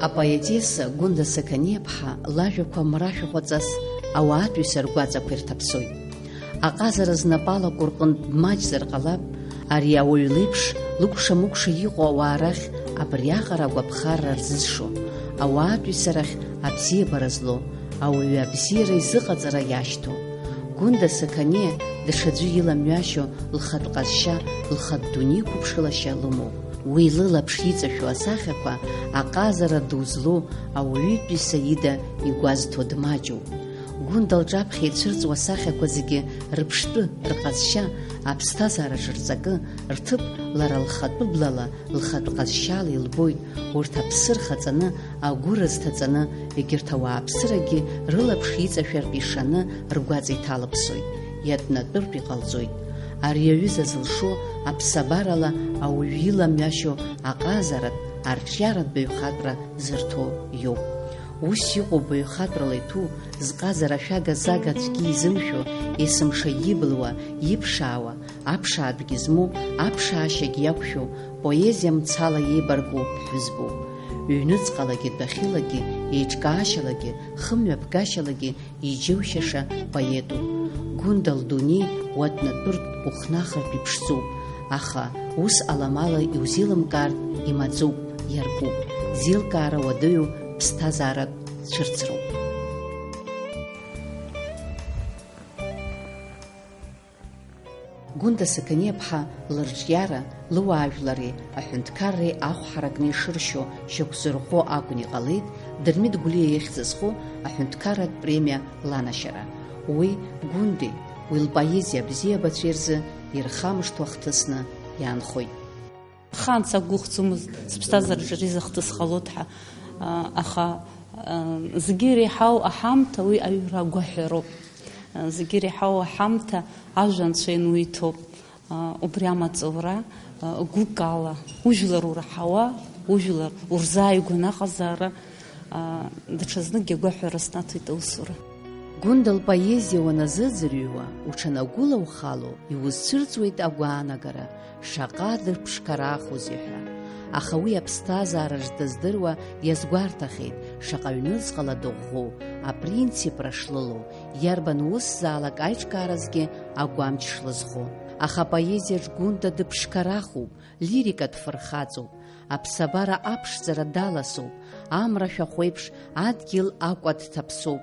Апоетесса Гәында Сақаниаԥҳа лажәақәа мрашәахәаҵас ауаатәыҩса ргәаҵақәа ирҭаԥсоит. Аҟазара знапала акәырҟынтә дмаҷзар ҟалап, ари ауаҩ леиԥш лыкәша-мыкәша иҟоу ауаа рахь абриаҟара агәаԥхарра рзызшо, ауаатәыҩса рахь абзиабара злоу, ауаҩы абзиара изыҟаҵара иашьҭоу. Гәында Сақаниа даҽаӡәы иламҩашьо лхатә ҟазшьа, лхатә дунеиқәыԥшылашьа лымоуп. Уи лылаԥш иҵашәо асахьақәа аҟазара ду злоу ауаҩытәыҩса ида игәазҭо дмаҷуп. Гәында лҿаԥхьа ицәырҵуа асахьақәа зегьы рыԥштәы, рҟазшьа, аԥсҭазаараҿы рҵакы, рҭыԥ лара лхатәы блала, лхатә ҟазшьала илбоит, урҭ аԥсы рхаҵаны, агәы рызҭаҵаны, егьырҭ ауааԥсырагьы рылаԥш иҵашәартә ишаны ргәаҵа иҭалыԥсоит, иатәнатәыртә иҟалҵоит. Ари аҩыза зылшо аԥсабарала ауаҩы иламҩашьо аҟазаратә, арҿиаратә баҩхатәра зырҭо иоуп. Ус иҟоу баҩхатәрала иҭәу, зҟазара шәага-зага аӡәгьы изымшәо, есымша иблуа, иԥшаауа, аԥшаатәгьы змоу, аԥшаашьагь иақәшәо, поезиа мцала иеибарку ԥҳәызбоуп. Ҩныҵҟалагьы, дәахьылагьы, еиҿкаашьалагьы, хымҩаԥгашьалагьы иџьоушьаша поетуп. Гәында лдунеи уатәнатәыртә ухнахыртә иԥшӡоуп, аха ус аламала иузеилымкаартә имаӡоуп, иаркуп. Зеилкаара уадаҩу ԥсҭазааратә цәырҵроуп. Гәында Сақаниаԥҳа лырҿиара, лыуаажәлари аҳәынҭқарреи ахә ҳаракны ишыршьо шьақәзырӷәӷәо акәын иҟалеит Дырмит Гәлиа ихьӡ зху аҳәынҭқарратә премиа ланашьара. Уи Гәындеи, уи лпоезиа абзиабацәеи рзы ирхамышҭуа хҭысны иаанхоит. Ахаан сақәгәыӷӡомызт, сыԥсҭазаараҿы ари зыхҭыс ҟалоит ҳәа, а, аха, а, зегьы иреиҳау аҳамҭа уи аҩра агәаҳәароуп. А, зегьы иреиҳау аҳамҭа ажәа анцәа иануиҭоуп. А, убри амаҵура, а, гәыкала, ужәлар ураҳауа, ужәлар урзааигәан аҟазаара, а, даҽазныкгьы агәаҳәара снаҭоит аусура. Гәында лпоезиа уаназыӡырҩуа, уҽанагәылаухало, иузцәырҵуеит агәаанагара, шаҟа дыԥшқарахузеи ҳәа. Аха уи аԥсҭазаараҿ дыздыруа иазгәарҭахеит, шаҟа ҩныҵҟала дыӷәӷәоу, апринципра шлылоу, иарбан усзаалак аиҿкааразгьы агәамч шлызхо. Аха апоезиаҿ Гәында дыԥшқарахуп, лирикатә фырхаҵоуп. Аԥсабара аԥшӡара даласоуп, амра шәахәеиԥш адгьыл акәа дҭаԥсоуп,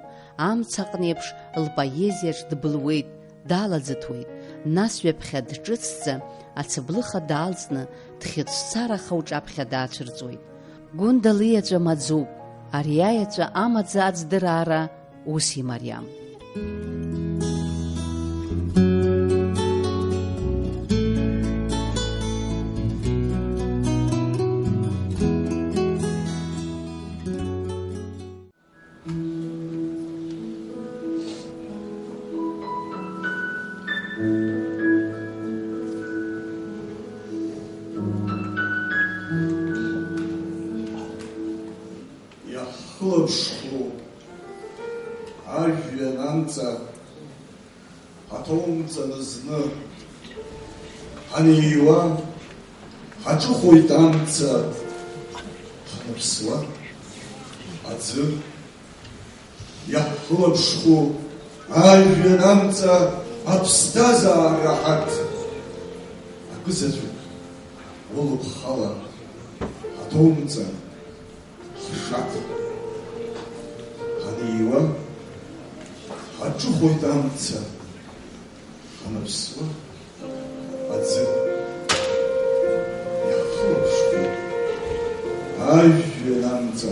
амца аҟнеиԥш лпоезиаҿ дбылуеит, далаӡыҭуеит, нас ҩаԥхьа дҿыцӡа, ацыблыха даалҵны, дхьыҵәцараха уҿаԥхьа даацәырҵуеит. Гәында лиаҵәа маӡоуп, ари аеҵәа амаӡа аӡдыраара ус имариам. Ҳахылаԥшхәу ажәҩан амца ҳаҭоумҵаны зны, ҳанеиуа, ҳаҿыхоит амца, ҳаныԥсуа аӡы. Иаҳхылаԥшхәу ажәҩан амца аԥсҭазаара ҳарҭ. Акызаҵәык улыԥхала ҳаҭоумҵан, ҳшаҭ. Ҳанеиуа, ҳаҿыхоит амца, ҳаныԥсуа аӡы. Иаҳхылаԥшхәу ажәҩан амца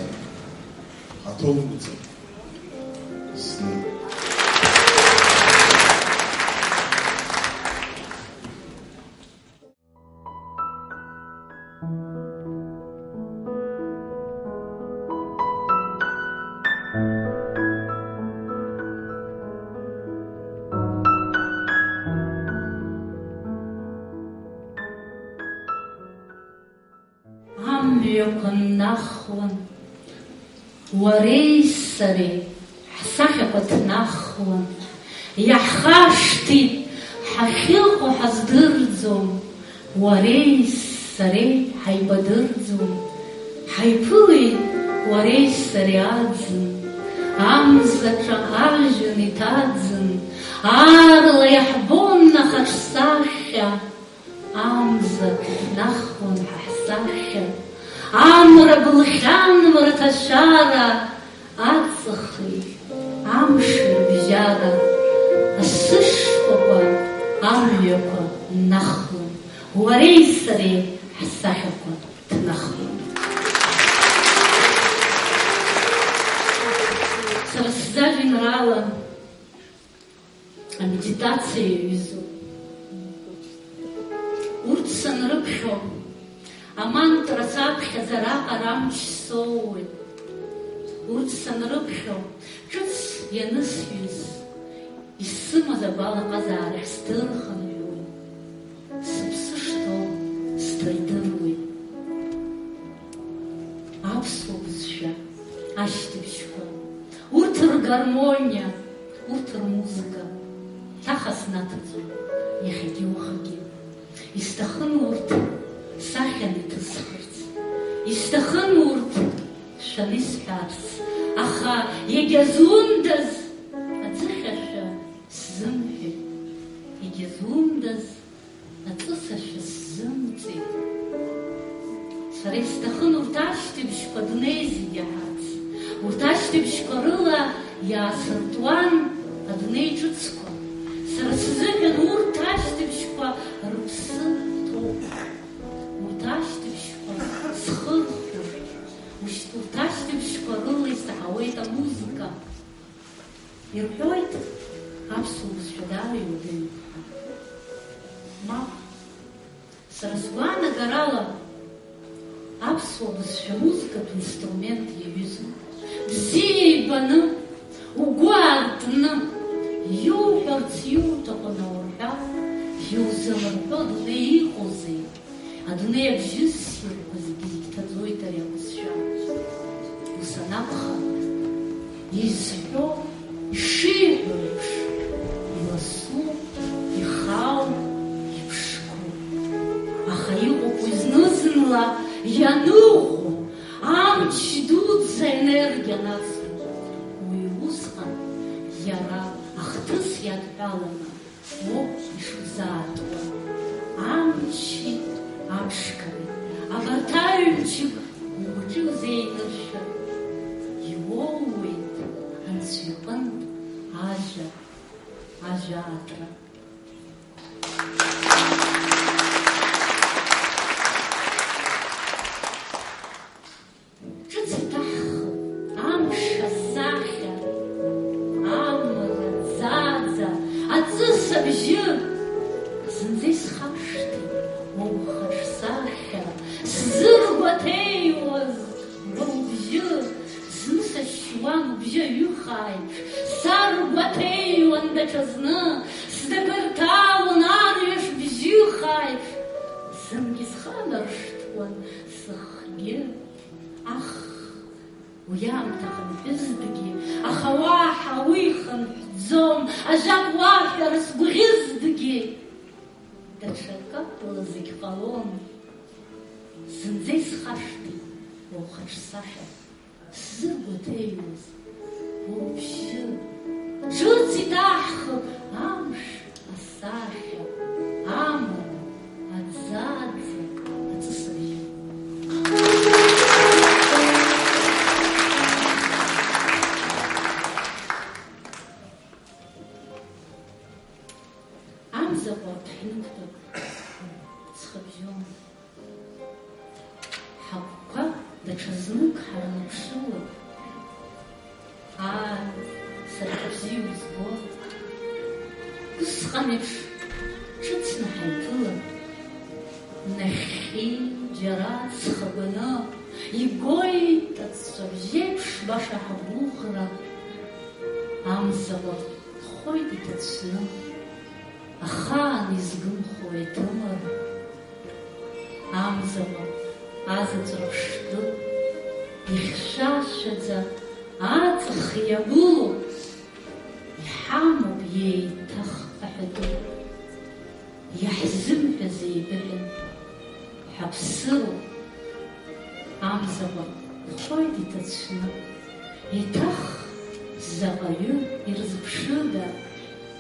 ҳаҭоумҵан зны. Амҩақәа ннахуан, уареи сареи ҳсахьақәа ҭнахуан, иаҳхашҭит, ҳахьыҟоу ҳаздырӡом, уареи сареи ҳаибадырӡом, ҳаиԥылеит уареи сареи аӡын, амзаҿа ажәҩан иҭаӡын, аарла иаҳбон ахаҿсахьа. Амза нахуан ҳа ҳсахьа, амра былхьан мраҭашәара, аҵыхи амши рыбжьара, асы шкәакәа амҩақәа нахлон, уареи сареи ҳсахьақәа ҭнахлон. Сара сзажәеинраала амедитациа иаҩызоуп. Урҭ санрыԥхьо, амантра саԥхьаӡа араҟа амч соуеит. Урҭ санрыԥхьо, ҿыц ианысҩыз, исымаз агәалаҟазаара сдырхынҳәуеит. Сыԥсы шҭоу сдырдыруеит. Аԥсуа бызшәа ашьҭыбжьқәа, урҭ ргармониа, урҭ рмузыка, ҭаха снаҭаӡом иахьагьы уахагьы. Исҭахын урҭ сахьаны иҭысхырц, исҭахын урҭ шәаны исҳәарц, аха иагьазундаз аӡыхьашәа сзымҳәеит, иагьазундаз аҵысашәа сзымҵеит. Сара исҭахын урҭ ашьҭыбжьқәа адунеи зегь иаҳарц, урҭ ашьҭыбжьқәа рыла иаасыртуан адунеи ҿыцқәа. Сара сзыҳәан урҭ ашьҭыбжьқәа рыԥсы ҭоуп. Урҭ ашьҭыбжьқәа схырхәоит. Урҭ ашьҭыбжьқәа рыла исаҳауеит амузыка. Ирҳәоит, аԥсуа бызшәа даара иуадаҩуп ҳәа. Мап, сара сгәаанагарала, аԥсуа бызшәа музыкатә инструмент иаҩызоуп. Бзиа ибаны, угәы аартны, иуҳәарц иуҭаху наурҳәа, иузамырҳәо адунеи иҟоузеи? Адунеи абжьы ссирқәа зегьы зегь ҭаӡоит ари абызшәа. Ус анакәха, изҳәо, ишиҳәо еиԥш, иласу, ихау, иԥшқоу. Аха иҟоуп уи зны-зынла ианыӷәӷәо, амч дуӡӡа аенергиа анацу. Уи усҟан иара ахҭыс иадҳәаланы, Уоуп ишузаатуа, амчи аԥшқареи, абарҭ аҩымчык угәаҿы иузеиныршәар, иуоуеит Анцәа иҟынтә ажәа, ажәаатра. Ҿыц иҭаҳхып амш асахьа, амра, аӡаӡа, аҵыс абжьы. Зынӡа исхашҭит уа ухаҿсахьа, сзыргәаҭеиуаз уа убжьы. Зны сашьуан убжьы аҩыха аиԥш, саргәаҭеиуан даҽазны, сдагырҭалон арҩаш бжьыха аиԥш. Зынгьы сханаршҭуан сыхгьы. Ах, Уи аамҭа хынҳәыздгьы, аха уаҳа уи хынҳәӡом, ажәак уаҳәара сгәаӷьыздгьы. Даҽакы акәла зегь ҟалон, зынӡа исхашҭит уа ухаҿсахьа, сзыргәаҭеиуаз уа убжьы. Ҿыц иҭаҳхып амш асахьа, амра, аӡаӡа, аҵыс абжьы. Амза ҟәардә ҳнықәтәап, ҵхыбжьон. Ҳагәқәа даҽазнык ҳарныԥшыло, аа, сара бзиа узбо, усҟан еиԥш ҿыцны ҳаиԥылан, нахьхьи џьара ҵхагәаны игоит аҵәҵәабжьеиԥш баша ҳгәыӷра, амза ҟәардә ԥхоит иҭацәны, ахаан изгымхо еҭымыр. Амза ҟәардә азаҵәра ԥштәы, ихьшәашәаӡа аҵх иагәылоуп, иҳамоуп еиҭах аҳәатәы. Иаҳзымҳәаз еибыҳәан, ҳаԥсыроуп, амза ҟәардә ԥхоит иҭацәны. Еиҭах заҟаҩы ирзыԥшыда,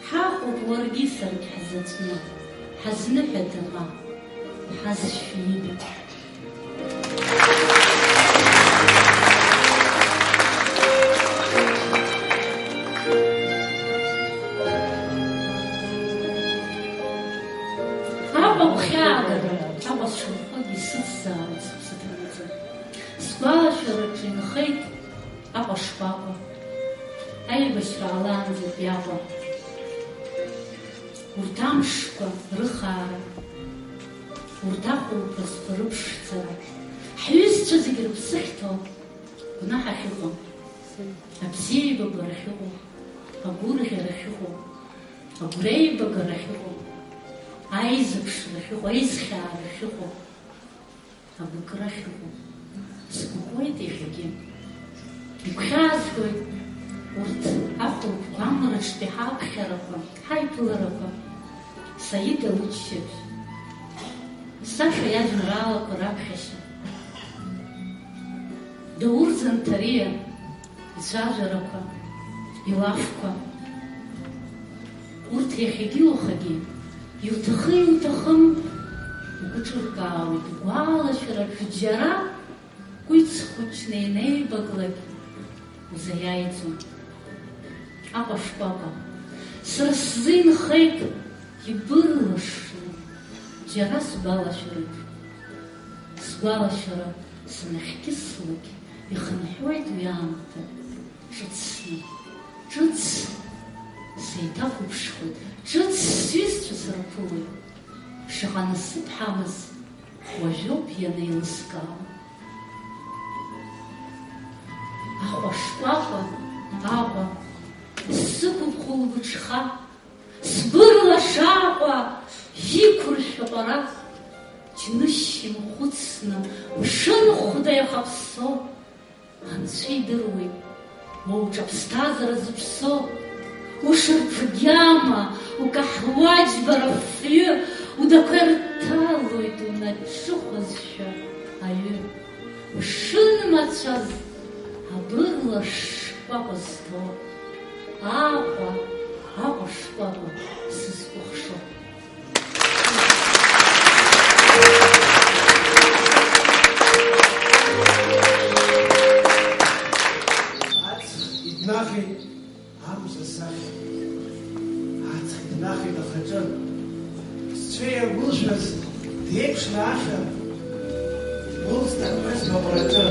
ҳаҟоуп уаргьы саргь ҳзаҵәны, ҳазныҳәада ма ҳазшәида. Аҟәа гәхьаагара, Аҟәа сшьамхыгь исыцзаауеит сыԥсы ҭанаҵы. Сгәалашәараҿы инхеит Аҟәа шкәакәа, аибашьра ҟалаанӡатәи Аҟәа. Урҭ амшқәа рыхаара, урҭ ахәылԥазқәа рыԥшӡара, ҳҩызцәа зегь рыԥсы ахьҭоу гәнаҳа ахьыҟам, абзиеибабара ахьыҟоу, агәырӷьара ахьыҟоу, агәреибагара ахьыҟоу, аизыԥшра ахьыҟоу, аизхьаара ахьыҟоу. Агәыкра ахьыҟоу сгәыкуеит иахьагьы. Игәхьаазгоит урҭ ахәылԥқәа, амраҿтәи ҳаԥхьарақәа, ҳаиԥыларақәа. Саида уччабжь, Саша иажәеинраалақәа раԥхьашьа, Даур Занҭариа ицәажәарақәа, илафқәа. Урҭ иахьагьы уахагьы, иуҭахы-иуҭахым, угәы ҿыркаауеит, угәалашәараҿы џьара кәиц хәыҷны ианеибаклак узаиааиӡом. Аҟәа шкәакәа, сара сзы инхеит ибырлашны, џьара сгәалашәароуп. Сгәалашәара санахькьыслак, ихынҳәуеит уи аамҭа. Ҿыцны, ҿыц сеиҭақәыԥшхоит, ҿыц сҩызцәа сырԥылоит. Шаҟа насыԥ ҳамаз уажәоуп ианеилыскаауа. Ахәа шкәакәа, Аҟәа, сзықәыԥхо лгәыҿха, сбырлаша Аҟәа, иқәыршәа ҟәара, џьныш имхәыцны, мшын хәда иахаԥсо. Анцәа идыруеит, уа уҿаԥсҭазаара зыԥсо, ушырԥгьама, укаҳуа џьбара фҩы, удақәа ирҭалоит унаҿыхәазшәа аҩы. Мшынмацәаз абырла шкәакәа зҭо, Аҟәа, Аҟәа шкәакәа сызкәыхшо. Аҵх иднахит амза сахьа. Аҵх иднахит ахаҿы. Сцәа иагәылшәаз деиԥшны ахьа, гәылҵ ҭакԥҳәыс баҟәраҿы.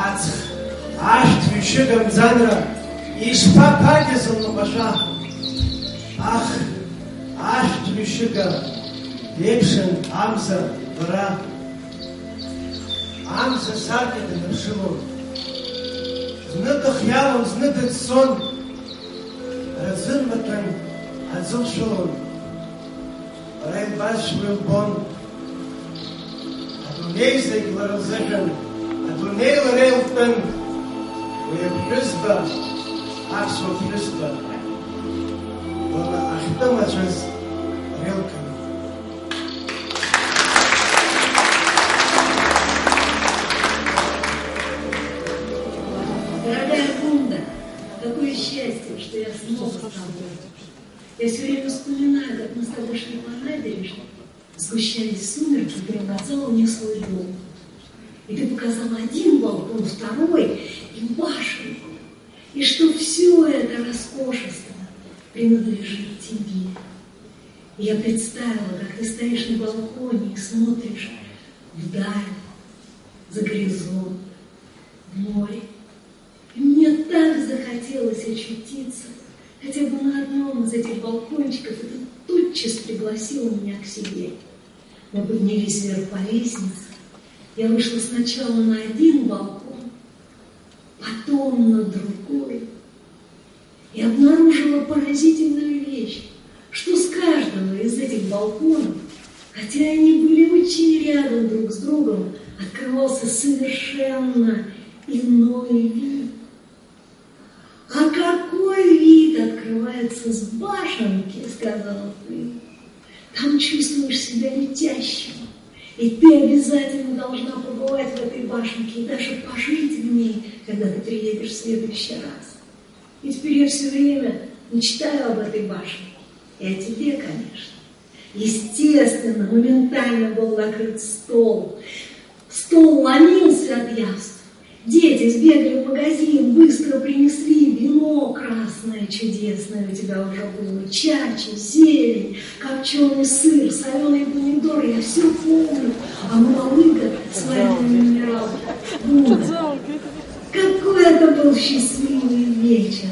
Аҵх, ашәҭ ҩшьыга мӡанра, ишԥаԥагьаз лныҟәашәа! Ах, ашәҭ ҩшьыга, деиԥшын амза бара. Амза саркьа дныԥшылон. Зны дыхиалон, зны дыӡсон, раӡынмаҭәан аӡы лшәылон. Лара илбазшәа уи лбон. Адунеи зегь лара лзыҳәан, адунеи лара илтәын. Уи аԥҳәызба, аԥсуа ԥҳәызба, лара ахьтәы мацәаз реилган. Дорогая Гунда, какое счастье, что я снова с тобой. Я всё время вспоминаю, как мы с тобой шли по набережной. Сгущались сумерки, ты указал мне свой дом. И ты показал один балкон, второй и башенку. И что всё это роскошество принадлежит тебе. И я представила, как ты стоишь на балконе и смотришь вдаль, за горизонт, в море. И мне так захотелось очутиться хотя бы на одном из этих балкончиков, и ты тотчас пригласил меня к себе. Мы поднялись вверх по лестнице. Я вышла сначала на один балкон, потом на другой. И обнаружила поразительную вещь, что с каждого из этих балконов, хотя они были очень рядом друг с другом, открывался совершенно иной вид. А какой вид открывается с башенки, сказал ты. Там чувствуешь себя летящим. И ты обязательно должна побывать в этой башенке и даже пожить в ней, когда ты приедешь в следующий раз. И теперь я всё время мечтаю об этой башне. И о тебе, конечно. Естественно, моментально был накрыт стол. Стол ломился от яств. Дети сбегали в магазин, быстро принесли вино красное, чудесное у тебя уже было, чачи, зелень, копчёный сыр, солёные помидоры. Я всё помню. А мама Ольга с вареным минералом. Боже, какой это был счастливый вечер!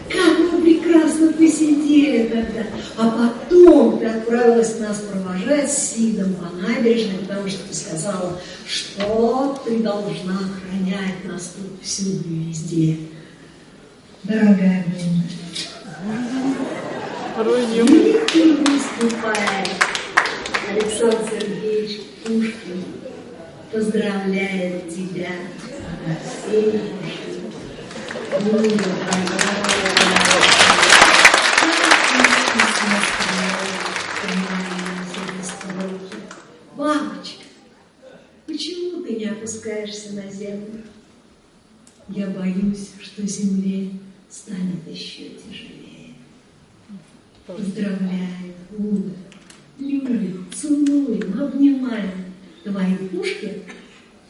Как мы прекрасно посидели тогда! А потом ты отправилась нас провожать с Сидом по набережной, потому что ты сказала, что ты должна охранять нас тут всюду и везде. Дорогая Гунда. Великий русский поэт Александр Сергеевич Пушкин поздравляет тебя с днём рождения. Гунда, поздравляю. Бабочка, почему ты не опускаешься на землю? Я боюсь, что земле станет ещё тяжелее. Поздравляю, Гунда. Любим, целуем, обнимаем. Твои Пушкин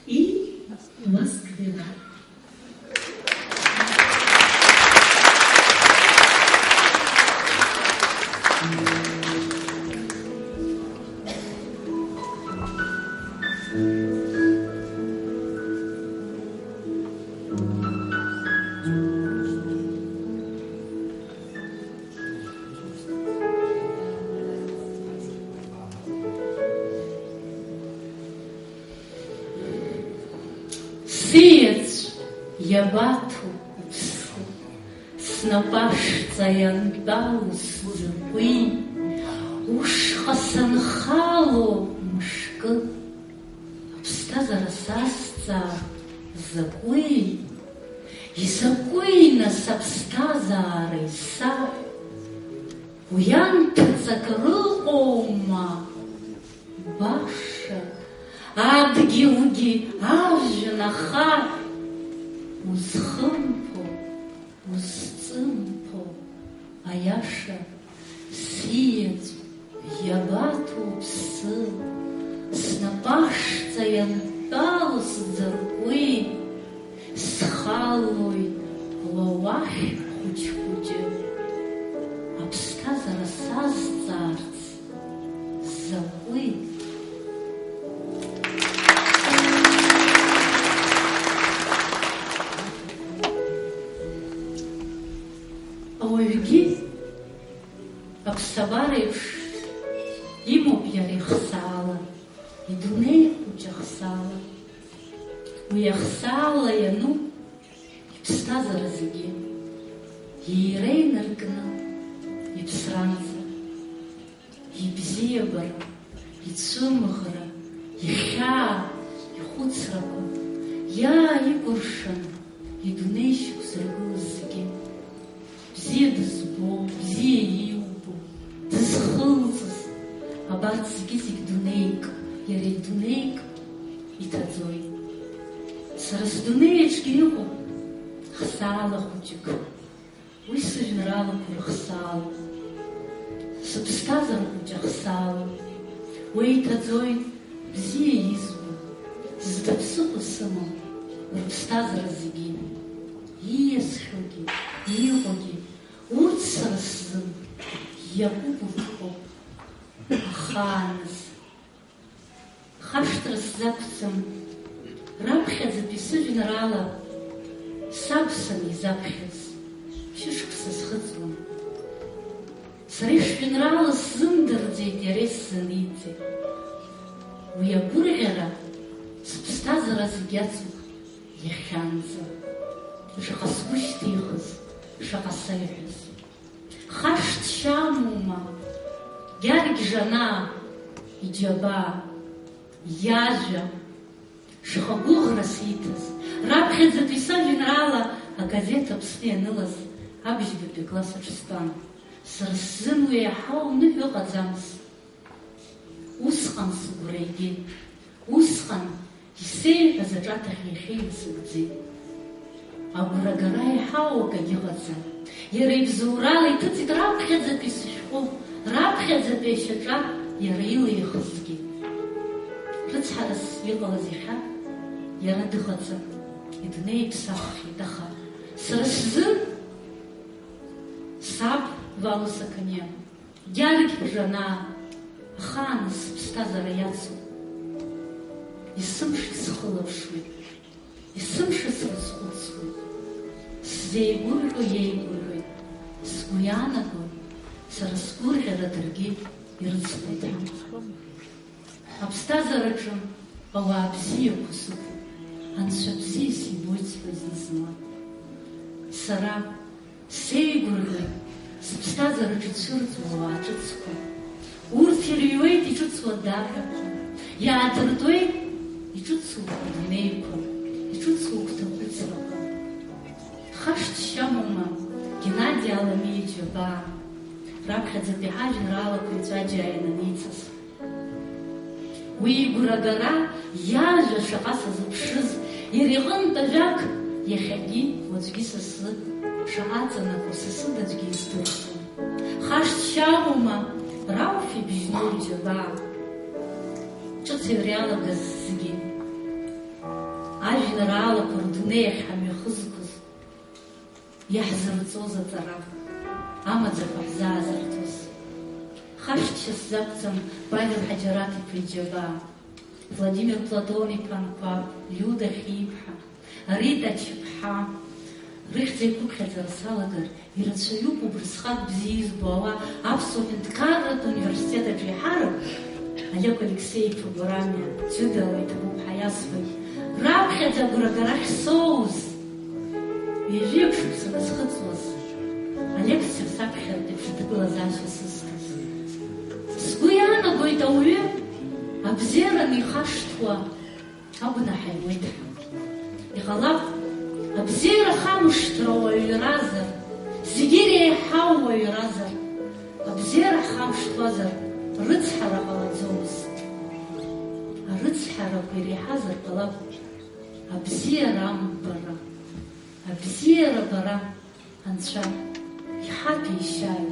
и Москвина. Сиеҵә, иабаҭоу уԥсы? Снапашҵа иантәалоу сӡыркәи, ушҟа санхало мышкы, аԥсҭазаара сазҵаар закәи? Изакәи, нас, аԥсҭазаара исаб? Уи анҭыҵ акыр ыҟоума? Баша, адгьылгьы ажәҩан ахар, узхымԥо, узҵымԥо, аиаша, сиеҵә, иабаҭоу уԥсы, снапашҵа иантәалоу сӡыркәи, схалоит уа уахь хәыҷ-хәыҷы, аԥсҭазаара сазҵаарц. Закәи? Ауаҩгьы аԥсабара еиԥш имоуп иара ихсаала, идунеи хәыҷы ахсаала. Уи ахсаала иануп иԥсҭазаара зегьы, иира инаркны иԥсранӡа. Ибзиабара, ицәымӷра, ихьаа, ихәыцрақәа иааикәыршаны, Идунеи шықәсыргылаз зегьы, бзиа дызбо, бзиа иубо, дызхылҵыз, абарҭ зегьы-зегь дунеик, иара идунеик иҭаӡоит. Сара сдунеи аҿгьы иҟоуп хсаала хәыҷык. Уи сыжәеинраалақәа рыхсаалоуп. Сыԥсҭазаара хәыҷы ахсаалоуп. Уи иҭаӡоит бзиа избо, зда ԥсыхәа сымам рыԥсҭазаара зегьы. Ииасхьоугьы, иҟоугьы, урҭ сара сзын иакәыба ԥҟоуп. Ахааназ. Хашҭра сзақәӡам, раԥхьаӡатәи сыжәеинраала саб санизаԥхьаз, шьышықәса схыҵуан. Сара ишәеинраала сзымдырӡеит иара исзаниҵеит. Уи агәырӷьара сыԥсҭазаара зегь ацуп иахьанӡа. Шаҟа сгәы шьҭихыз, шаҟа саҩҳәыз. Хашҭшьа амоума, Гьаргь Жанаа иџьабаа, иажәа, шаҟа гәыӷра сиҭаз, раԥхьаӡатәи сажәеинраала агазеҭ Аԥсны ианылаз абжьбатәи акласс аҿы стәан. Сара сзын уи еиҳау ныҳәа ыҟаӡамызт. Усҟан сыгәра игеит. Усҟан исеиҳәаз аҿаҭахь иахьа инасыгӡеит. Агәрагара еиҳау акагьы ыҟаӡам. Иара ибзоурала иҭыҵит раԥхьаӡатәи сышәҟәы, раԥхьаӡатәи ашьаҿа иара илеихызгьы. Рыцҳарас иҟалаз иахьа иара дыҟаӡам. Идунеи иԥсаххьеит, аха сара сзын саб Вало Сақаниа. Гьаргь Жанаа, ахаан сыԥсҭазаара иацуп. Есымша исхылаԥшуеит, есымша срызхәыцуеит. Сзеигәырӷьо иеигәырӷьоит, сгәы иаанагоит, сара сгәырӷьара даргьы ирыцлоит ҳәа. Аԥсҭазаараҿы ауаа бзиақәа сықәуп, анцәа бзиа сибоит сҳәоит зны-зынла. Сара сеигәырӷьоит сыԥсҭазаараҿы ицәырҵуа ауаа ҿыцқәа. Урҭ ирыҩуеит иҿыцу адаҟьақәа, иаадыртуеит иҿыцу адунеиқәа, иҿыцу агәҭахәыцрақәа. Хашҭшьа амоума, Геннади Аламиа иџьабаа, раԥхьаӡатәи ҳажәеинраалақәа еҵәаџьаа иананиҵаз. Уи игәрагара, иажәа шаҟа сазыԥшыз, иара иҟынтә ажәак иахьагьы, уаҵәгьы са сзы шаҟа аҵанакуа, са сыда аӡәгьы издырӡом. Хашҭшьа амоума, Рауф ибжьноу џьабаа. Ҿыц иара иалагаз зегьы, ажәеинраалақәа рдунеи ахь ҳамҩахызгоз, иаҳзырҵоз аҵара, амаӡақәа ҳзаазыртуаз. Хашҭшьа сзақәӡам Павел Ҳаџьараҭ-иԥа иџьабаа, Владимир Платон-иԥа Анқәаб, Лиуда Хьиԥҳа, Рита Чыԥҳа. Рыхьӡ еиқәыԥхьаӡара салагар, ирацәаҩуп убырсҟак бзиа избо ауаа Аԥсуа ҳәынҭқарратә университет аҿы еиҳарак, Олег Алексеи-иԥа Гәарамиа, Џьыда Алеиҭаԥҳа иасҳәоит, раԥхьаӡа агәрагара ахьсоуз, ҩажәи шықәса назхыҵуаз, алекциа саԥхьартә еиԥш аҭагылазаашьа сызҭаз. Сгәы иаанагоит, ауаҩы абзиараны ихашҭуа агәнаҳа иуеит ҳәа. Иҟалап, абзиара хамышҭра уаҩразар, зегьы иреиҳау уаҩразар, абзиара ҳхамышҭуазар, рыцҳара ҟалаӡомызт. Арыцҳарақәа иреиҳазар ҟалап абзиара амбара, абзиара бара. Анцәа иҳаҭәеишьааит,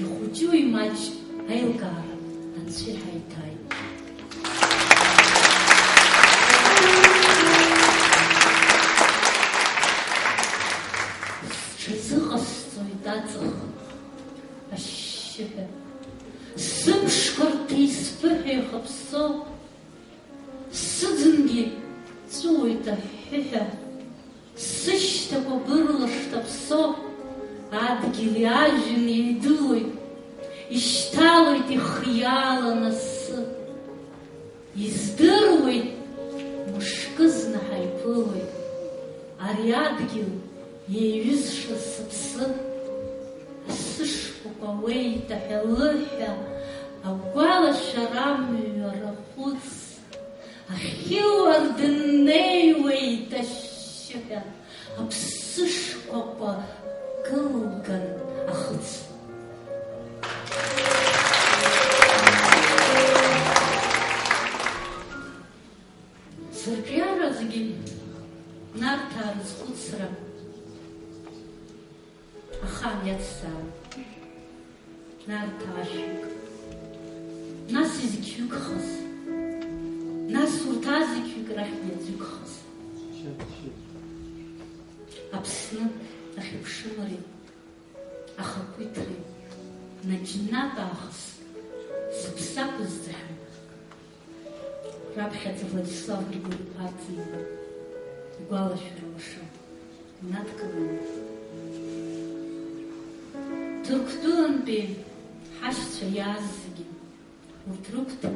ихәыҷу имаҷ аилкаара Анцәа иҳаиҭааит. Сҽазыҟасҵоит аҵых ашьшьыҳәа, сымшқәа рҭеисԥыҳәа ихыԥсо, сыӡынгьы ҵәыуоит аҳәҳәыҳәа. Сышьҭақәа бырлашт аԥсо, адгьыли ажәҩани еидылоит, ишьҭалоит ихиаалан асы. Издыруеит, мышкы зны ҳаиԥылоит, ари адгьыл иеиҩызшаз сыԥсы. Асы шкәакәа уеит аҳәалыҳәа, агәалашәара амҩа рахәыц. Ахьхьыуа дыннеиуеит ашьшьыҳәа, Аԥсы шкәакәа кылуган ахыц. Сырҿиара зегьы Нарҭаа рызхәыцра ахаан иацзаауеит. Нарҭаа ашәҩык, нас изқьҩыкхаз, нас урҭ азқьҩык рахьтә иаӡҩыкхаз. Аԥсны ахьыԥшымреи ахақәиҭреи наџьнатә аахыс зыԥсы ақәызҵахьан. Раԥхьаӡа Владислав Григори-иԥа Арӡынба игәалашәара лаша инадкыланы, Ҭырқәтәылантәи ҳашьцәа иааз зегьы, урҭ рыгәҭа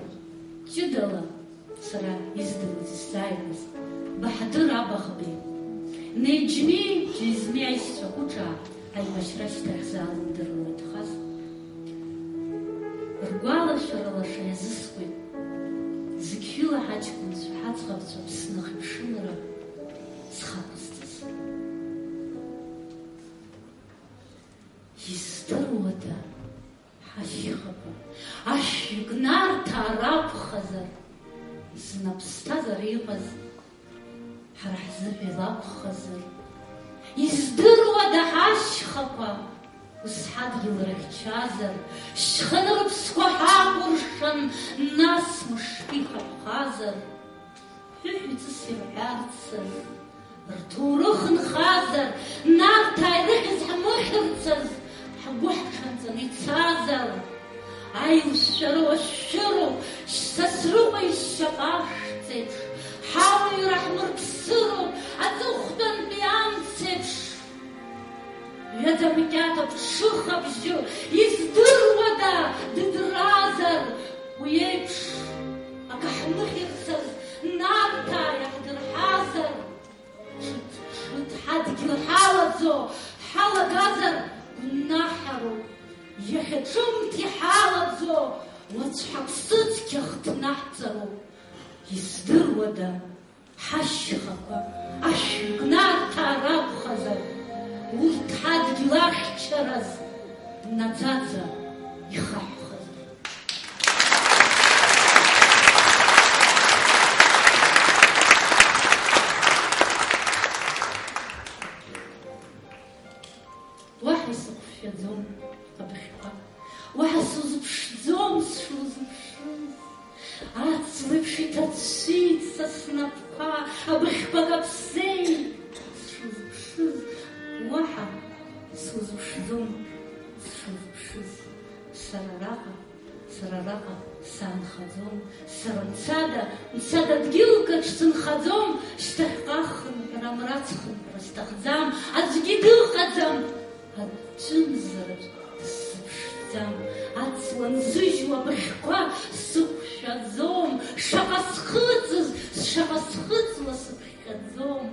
ҷыдала сара издыруаз, исзааиуаз, Баҳадыр Абаӷбеи, Неџьми Џьезми аишьцәа Кәыҿаа аибашьра шьҭахьзаалымдыруа иҭахаз, ргәалашәара лаша иазыскуеит. Зықьҩыла ҳаҷкәынцәа, ҳаӡӷабцәа Аԥсны ахьыԥшымра зхақәызҵаз. Издыруада, ҳашьхақәа, ашәҩык Нарҭаа ракәхазар, зны аԥсҭазаара иҟаз ҳара ҳзыҳәа илакәхазар, издыруада ҳашьхақәа, ус ҳадгьыл рыхьчазар, шьханы рыԥсқәа ҳакәыршан, нас мышкы ихаҳәхазар, ҳәыҳәҵас ирҳәарцаз, рҭоурых нхазар, Нарҭаа ирыхьыз ҳмыхьырцаз, ҳгәы ҳҽанҵаны ицазар, аилшәшәара уашәшәыроуп, Сасрыҟәа ишьапы ашҵеиԥш, ҳауаҩра ҳмырԥсыроуп, аҵыхәтәантәи амцеиԥш. Ҩаӡамкьаҭ аԥҽыхабжьы, издыруада, дыдразар, уи еиԥш акы ҳмыхьырцаз, Нарҭаа иаҳдырҳазар, ҽыҭ-ҽыҭ ҳадгьыл ҳалаӡо ҳалагазар гәнаҳароуп, иахьа ҿымҭ иҳалаӡо уаҵә ҳаԥсыцқьа хҭнаҳҵароуп, издыруада? Ҳашьхақәа ашәҩык Нарҭаа ракәхазар, урҭ ҳадгьыл ахьчараз наӡаӡа ихаҳәхазар. Уаҳа исыҟәшәаӡом абыӷьқәа, уаҳа сузыԥшӡом сшузыԥшыз. Аҵлеиԥш иҭацәит са снапқәа, абыӷьқәа каԥсеит сшузыԥшыз. Уаҳа сузыԥшӡом сшузыԥшыз. Сара араҟа Сара араҟа саанхаӡом, сара мцада, мцада дгьылк аҿ сынхаӡом, шьҭахьҟа хынҳәра, мрац хынҳәра сҭахӡам, аӡәгьы дыҟаӡам, аӡәымзараҿ дсыԥшӡам, аҵла нзыжьуа абыӷьқәа сықәшәаӡом, шаҟа схыҵыз, шаҟа схыҵуа сыԥхьаӡом.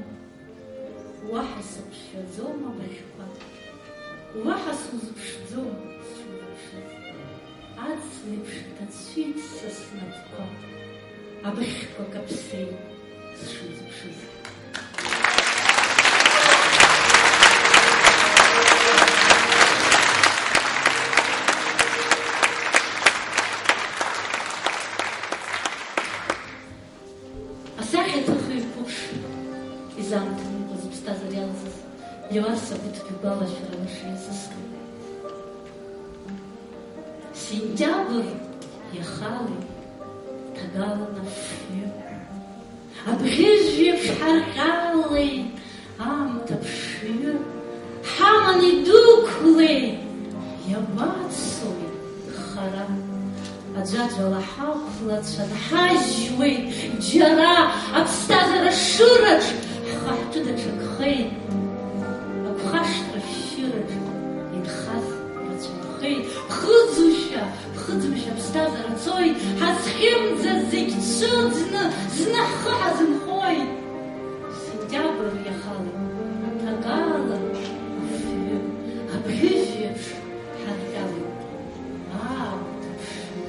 Уаҳа сыԥшәаӡом абыӷьқәа, уаҳа сузыԥшӡом сшузыԥшыз. Аҵлеиԥш иҭацәит са снапқәа, абыӷьқәа каԥсеит сшузыԥшыз. Асахьаҭыхҩы иқәыԥш изаамҭанымкәа зыԥсҭазаара иалҵыз Леуарса Гәыҭбеи игәалашәара лаша иазыскит. Сентиабр иахалеит, ҭагалан афҩы. Абӷьыжә еиԥш ҳарҟьалеит, аамҭа ԥшҩы ҳаман идәықәлеит, иабацои хара? Аӡәаӡәала ҳақәлацәан ҳажьуеит џьара, аԥсҭазаара шыраҿ ҳхы-ҳҿы даҽакхеит. Агәхашҭра шәшьыраҿ инхаз рацәаҩхеит, ԥхыӡушәа, ԥхыӡымшәа аԥсҭазаара цоит, ҳазхьымӡаз зегь цәыӡны зны ҳхы ҳазынхоит. Сентиабр иахалеит, ҭагалан афҩы, абӷьыжә еиԥш ҳарҟьалеит аамҭа ԥшҩы.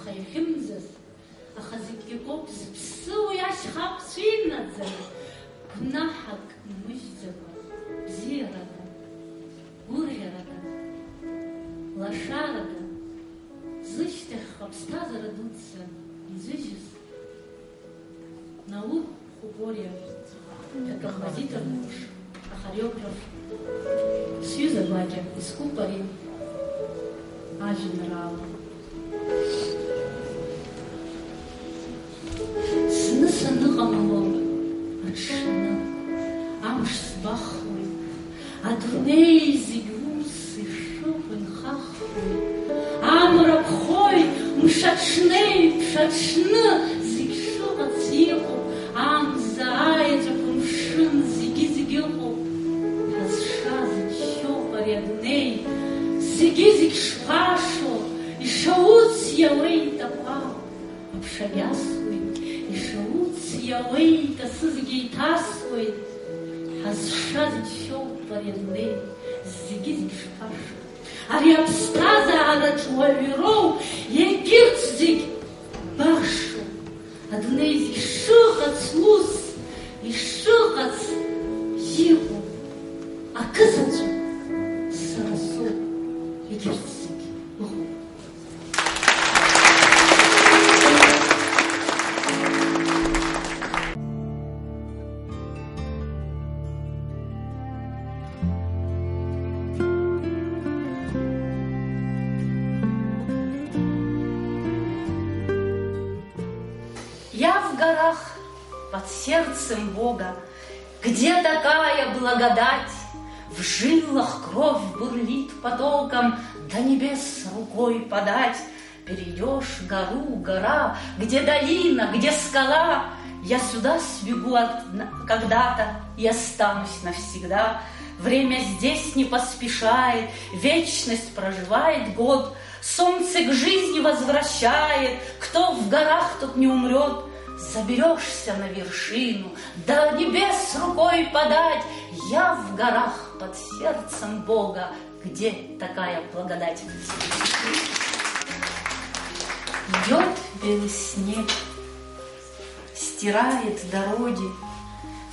Аха иахьымӡаз, аха зегьы акоуп, зыԥсыуи ашьха аԥсуи наӡан, гәнаҳак нмыжьӡакәа, бзиарада, гәырӷьарада, лашарада, зышьҭахьҟа аԥсҭазаара дуӡӡа иӡыжьыз Наур Хубориа, акомпозитор, ахореограф, сҩыза гәакьа, искуп ари ажәеинраала. Зны саныҟамло аҽны, амш збахуеит, адунеи зегь ус ишыҟоу инхаххуеит, амра ԥхоит, мшаҽнеиԥш аҽны зегь шыҟац иҟоуп, амза аеҵәақәа мшын зегьы-зегь ыҟоуп. Ҳазшаз иџьшьоуп ари адунеи, зегьы-зегь шԥашоу, ишауц иауеит акәа. Аԥша иасуеит, ишауц иауеит, асы зегьы еиҭасуеит. Ҳазшаз иџьшьоуп ари адунеи, зегьы-зегь шԥашоу. Ари аԥсҭазаараҿ уаҩроу, егьырҭ зегь башоуп. Адунеи зегь шыҟац ус ишыҟац иҟоуп. Акы заҵәык сара соуп, егьырҭ зегь ыҟоуп. Я в горах, под сердцем Бога, где такая благодать? В жилах кровь бурлит потоком, до небес рукой подать. Перейдёшь гору, гора, где долина, где скала. Я сюда сбегу от-, на-, когда-то и останусь навсегда. Время здесь не поспешает, вечность проживает год. Солнце к жизни возвращает, кто в горах, тот не умрёт. Заберёшься на вершину, до небес рукой подать. Я в горах, под сердцем Бога, где такая благодать? Идёт белый снег, стирает дороги.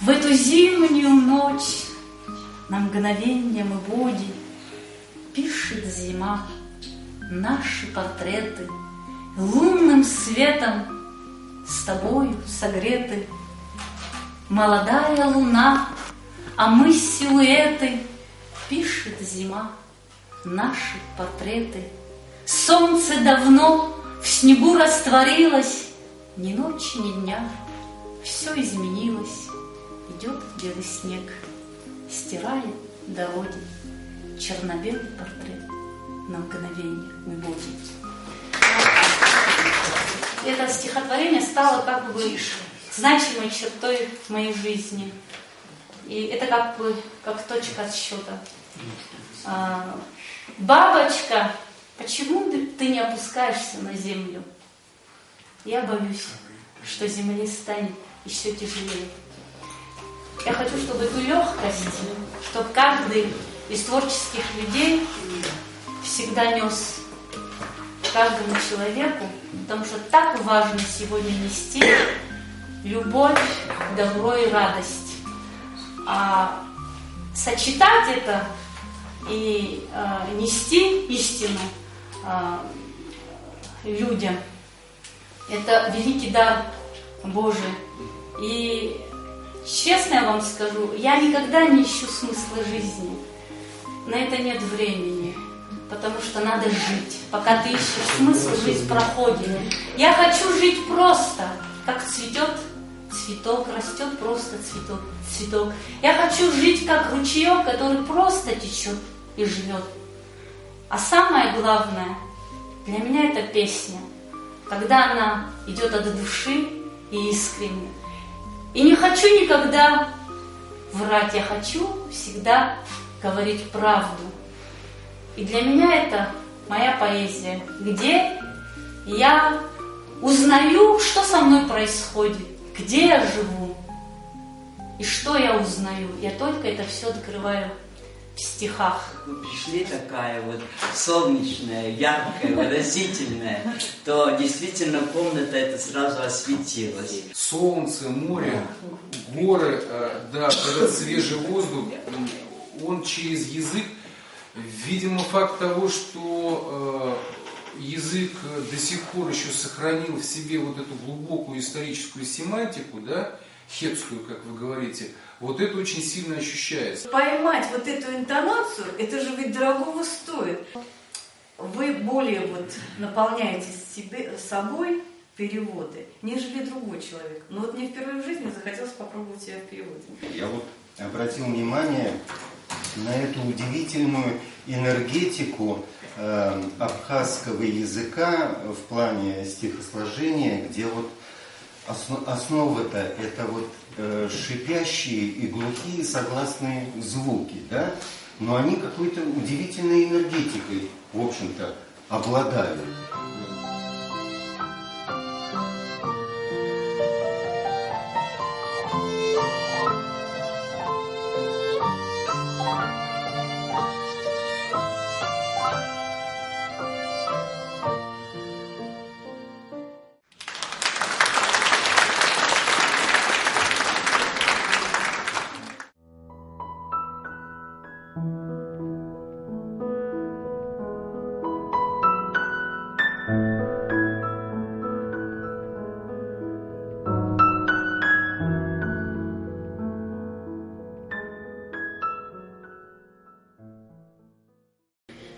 В эту зимнюю ночь на мгновенье мы боги. Пишет зима наши портреты, лунным светом с тобою согреты. Молодая луна, а мы силуэты, пишет зима наши портреты. Солнце давно в снегу растворилось, ни ночи, ни дня, всё изменилось. Идёт белый снег, стирает дороги. Черно-белый портрет, на мгновение мы боги. Это стихотворение стало как бы значимой чертой в моей жизни. И это как бы как точка отсчёта. А, бабочка, почему ты ты не опускаешься на землю? Я боюсь, что земле станет ещё тяжелее. Я хочу, чтобы эту лёгкость, чтоб каждый из творческих людей всегда нёс каждому человеку, потому что так важно сегодня нести любовь, добро и радость. А сочетать это и, э, нести истину, э, людям. Это великий дар Божий. И честно я вам скажу, я никогда не ищу смысла жизни. На это нет времени, потому что надо жить. Пока ты ищешь смысл, жизнь проходит. Я хочу жить просто, как цветёт цветок, растёт просто цветок, цветок. Я хочу жить, как ручеёк, который просто течёт и живёт. А самое главное, для меня это песня, когда она идёт от души и искренне. И не хочу никогда врать, я хочу всегда говорить правду. И для меня это моя поэзия, где я узнаю, что со мной происходит, где я живу и что я узнаю. Я только это всё открываю. В стихах. Вы пришли такая вот солнечная, яркая, выразительная, то действительно комната эта сразу осветилась. Солнце, море, горы, э, да, этот свежий воздух, м, он через язык, видимо, факт того, что, э, язык, э, до сих пор ещё сохранил в себе вот эту глубокую историческую семантику, да, хетскую, как вы говорите, вот это очень сильно ощущается. Поймать вот эту интонацию, это же ведь дорогого стоит. Вы более вот наполняете себе, собой переводы, нежели другой человек. Но вот мне впервые в жизни захотелось попробовать себя в переводе. Я вот обратил внимание на эту удивительную энергетику, э, абхазского языка в плане стихосложения, где вот Осно-, основа-то это вот, э, шипящие и глухие согласные звуки, да? Но они какой-то удивительной энергетикой, в общем-то, обладают.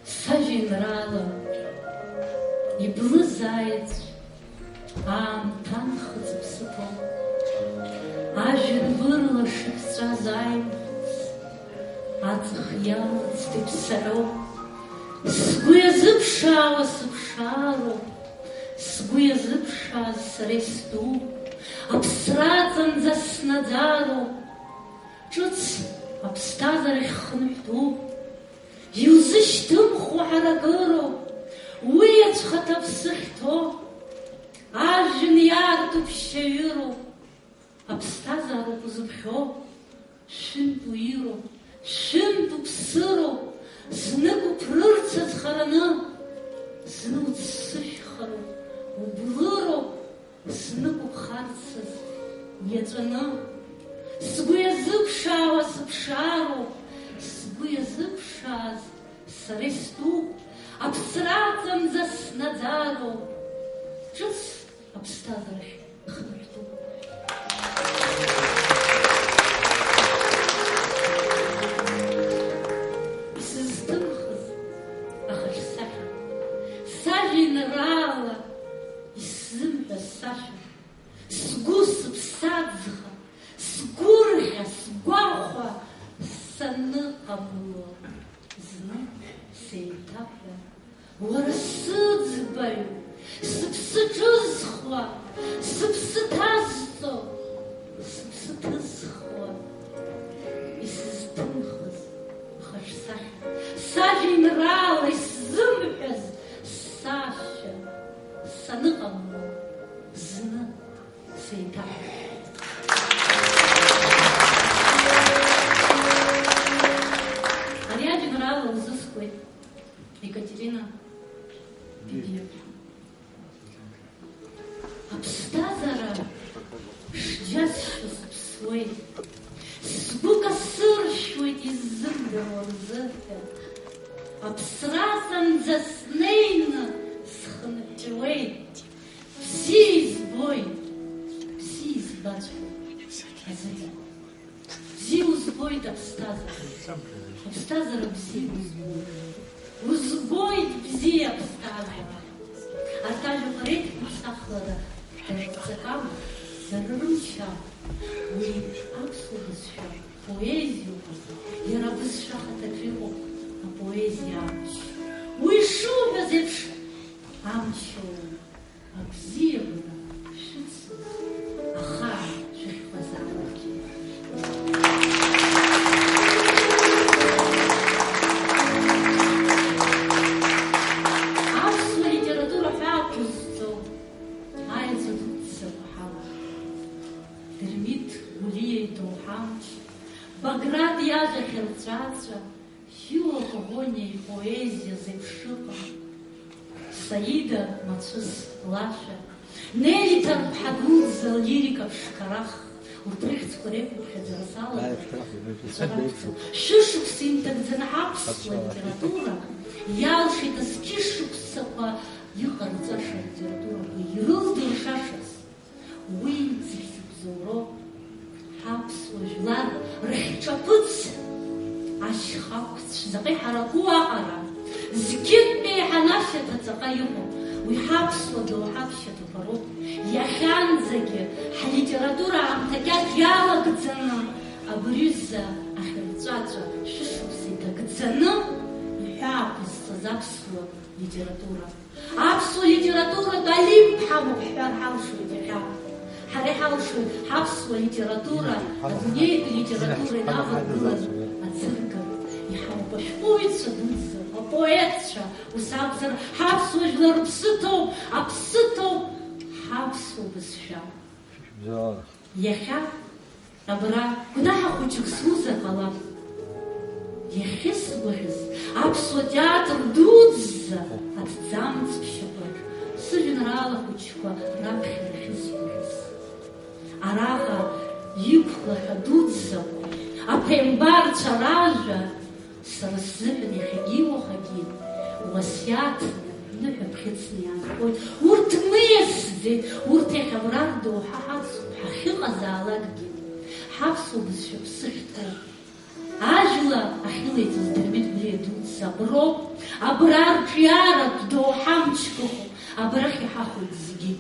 Сажәеинраала иблызааит аамҭа нхыҵ-ԥсыԥо. Ажәҩан бырла шыԥҵәаз аимхыц, аҵых иалҵт иԥсароуп. Сгәы иазыԥшаауа сыԥшаароуп, сгәы иазыԥшааз сара исдууп, аԥсра аҵанӡа снаӡароуп. Ҿыц аԥсҭазарахь хынҳәтәуп. Иузышьҭымхуа ҳаракыроуп, уи аӡә-хаҭа ԥсы ахьҭоу, ажәҩан иаартуп шьаҩыроуп, аԥсҭазаароуп узыԥхьо, шәынтә уироуп, шәынтә уԥсыроуп, знык уԥрырцаз хараны, зны уццышәхароуп, ублыроуп, Снықәыԥхарцаз иаҵәаны, сгәы иазыԥшаауа сыԥшаароуп, сгәы иазыԥшааз сара истәуп, аԥсра аҵанӡа снаӡароуп, ҿыц аԥсҭазарахь хынҳәтәуп. Исызҭымхыз ахаҿсахьа, сажәеинраала исзымҳәаз сашәа, сгәы сыԥсаӡха, сгәырӷьа, сгәахәа саныҟамло, зны сеиҭаҳәа, уара сыӡбаҩ, сыԥсы ҿызхуа, сыԥсы ҭазҵо, сыԥсы ҭызхуа, исызҭымхыз ахаҿсахьа, сажәеинраала исзымҳәаз сашәа, саныҟамло, зны сеиҭаҳәа. Ари ажәеинраала узыскуеит, Екатерина Бибиаԥҳа. Аԥсҭазаара шџьасшьо сыԥсуеит, сгәы касыршәуеит иззымдыруа рзыҳәа. Аԥсра аҵанӡа снеины схынҳәуеит. Бзиа избоит, бзиа избаҵәҟьоит азыҳәан. Бзиа узбоит аԥсҭазаара. Аԥсҭазаара бзиа узбоит. Узбоит бзиа аԥсҭазаара. Арҭ ажәақәа реиҭаԥсахлара дара рҵакала, дара рымчала, уи аԥсуа бызшәа, поезиоума, иара абызшәа ахаҭаҿы иҟоуп апоезиа амч. Уи шуҳәаз еиԥш, амчоума. Абзиабара шәыцыз, ахаан шәыхьуазаалакгьы. Аԥсуа литература ҳәа ақәызҵо аеҵәа дуӡӡақәа ҳалахеит. Дырмит Гәлиа идоуҳа амч, Баграт иажәа хьырҵәаҵәа, Хьиуа Коӷониа ипоезиа зеиԥш ыҟам, Саида мацәыс лашәа, Нели Ҭарԥҳа дуӡӡа лирика ԥшқарах, урҭ рыхьӡқәа реиқәыԥхьаӡара салагоит. Ҵәарақәҵа. Шәышықәса инҭагӡаны ҳаԥсуа литература иалшеит, зқьышықәсақәа иҟарҵаша алитературақәа ирылдыршашаз. Уи зегь зыбзоуроу ҳаԥсуа жәлар рхьҿаԥыц ашьхақәцә заҟа иҳараку аҟара, зқьынтә еиҳаны ашьаҭа ҵаҟа иҟоу, уи ҳаԥсуа доуҳа аԥшьаҭақәа роуп. Иахьанӡагьы ҳлитература аамҭа кьаҿ иалагӡаны, абырҩыза ахьырҵәаҵәа шәышықәса иҭагӡаны иҳәаақәызҵаз аԥсуа литература. Аԥсуа литературатә олимп ҳамоуп ҳҳәар ҳалшоит иахьа. Ҳара иҳалшоит ҳаԥсуа литература адунеитәи литература инавагылан аӡыргара. Иҳамоуп ашәҟәыҩҩцәа дуӡӡақәа, апоетцәа, ус акәзар, ҳаԥсуа жәлар рыԥсы ҭоуп, аԥсы ҭоуп ҳаԥсуа бызшәа. Иахьа абра гәнаҳа хәыҷык сузар ҟалап. Иахьысгәаӷьыз аԥсуа театр дуӡӡа аҭӡамц ԥшьақәаҿ сыжәеинраала хәыҷқәа раԥхьара ахьысгәаӷьыз. Араҟа иқәлахьа дуӡӡақәа, аԥеимбарцәа ражәа, сара сзыҳәан иахьагьы уахагьы уасиаҭны, ныҳәа бӷьыцны иаанхоит. Урҭ мыйасӡеит, урҭ иахьа абра рдоуҳа ҳацуп, ҳахьыҟазаалакгьы. Ҳаԥсуа бызшәа ԥсышәҭоуп. Ажәла ахьылеиҵаз Дырмит Гәлиа дуӡӡа аброуп, абра рҿиаратә доуҳа мчқыхуп. Абрахь иҳахәоит зегьы.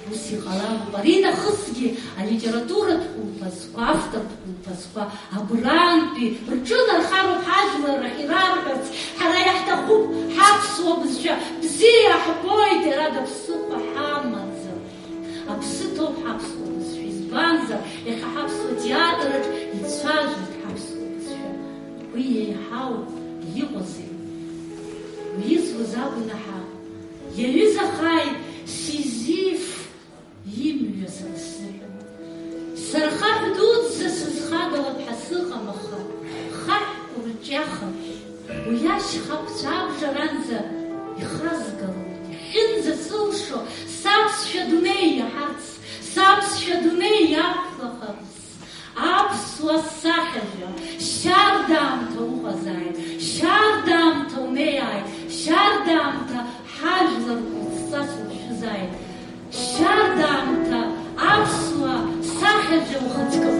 Ус иҟалароуп. Аринахысгьы алитературатә хәылԥазқәа, авторратә хәылԥазқәа абрантәи рҿынархароуп, ҳажәлар рахь ирарҳәарц, ҳара иаҳҭахуп ҳаԥсуа бызшәа, бзиа ҳбоит, иара даԥсыхәа ҳамаӡам. Аԥсы ҭоуп ҳаԥсуа бызшәа, избанзар, иахьа ҳаԥсуа театраҿ ицәажәоит ҳаԥсуа бызшәа. Уи еиҳау иҟоузеи? Уи изуз агәнаҳа иаҩызахааит Сизиф имҩа сара сзыҳәан. Сара хаҳә дуӡӡа сызхагалап ҳәа сыҟам, аха хаҳә кәырҷиахап. Уи ашьха қәцә абжаранӡа ихазгалоит, иахьынӡасылшо, саԥсшәа дунеи иаҳарц, саԥсшәа дунеи иақәлахарц. Аԥсуа сахьажәа, шьардаамҭа уҟазааит, шьардаамҭа унеиааит, шьардаамҭа ҳажәлар хәыҷҵас уршәызааит, шьардаамҭа аԥсуа сахьажәа ухаҵкы.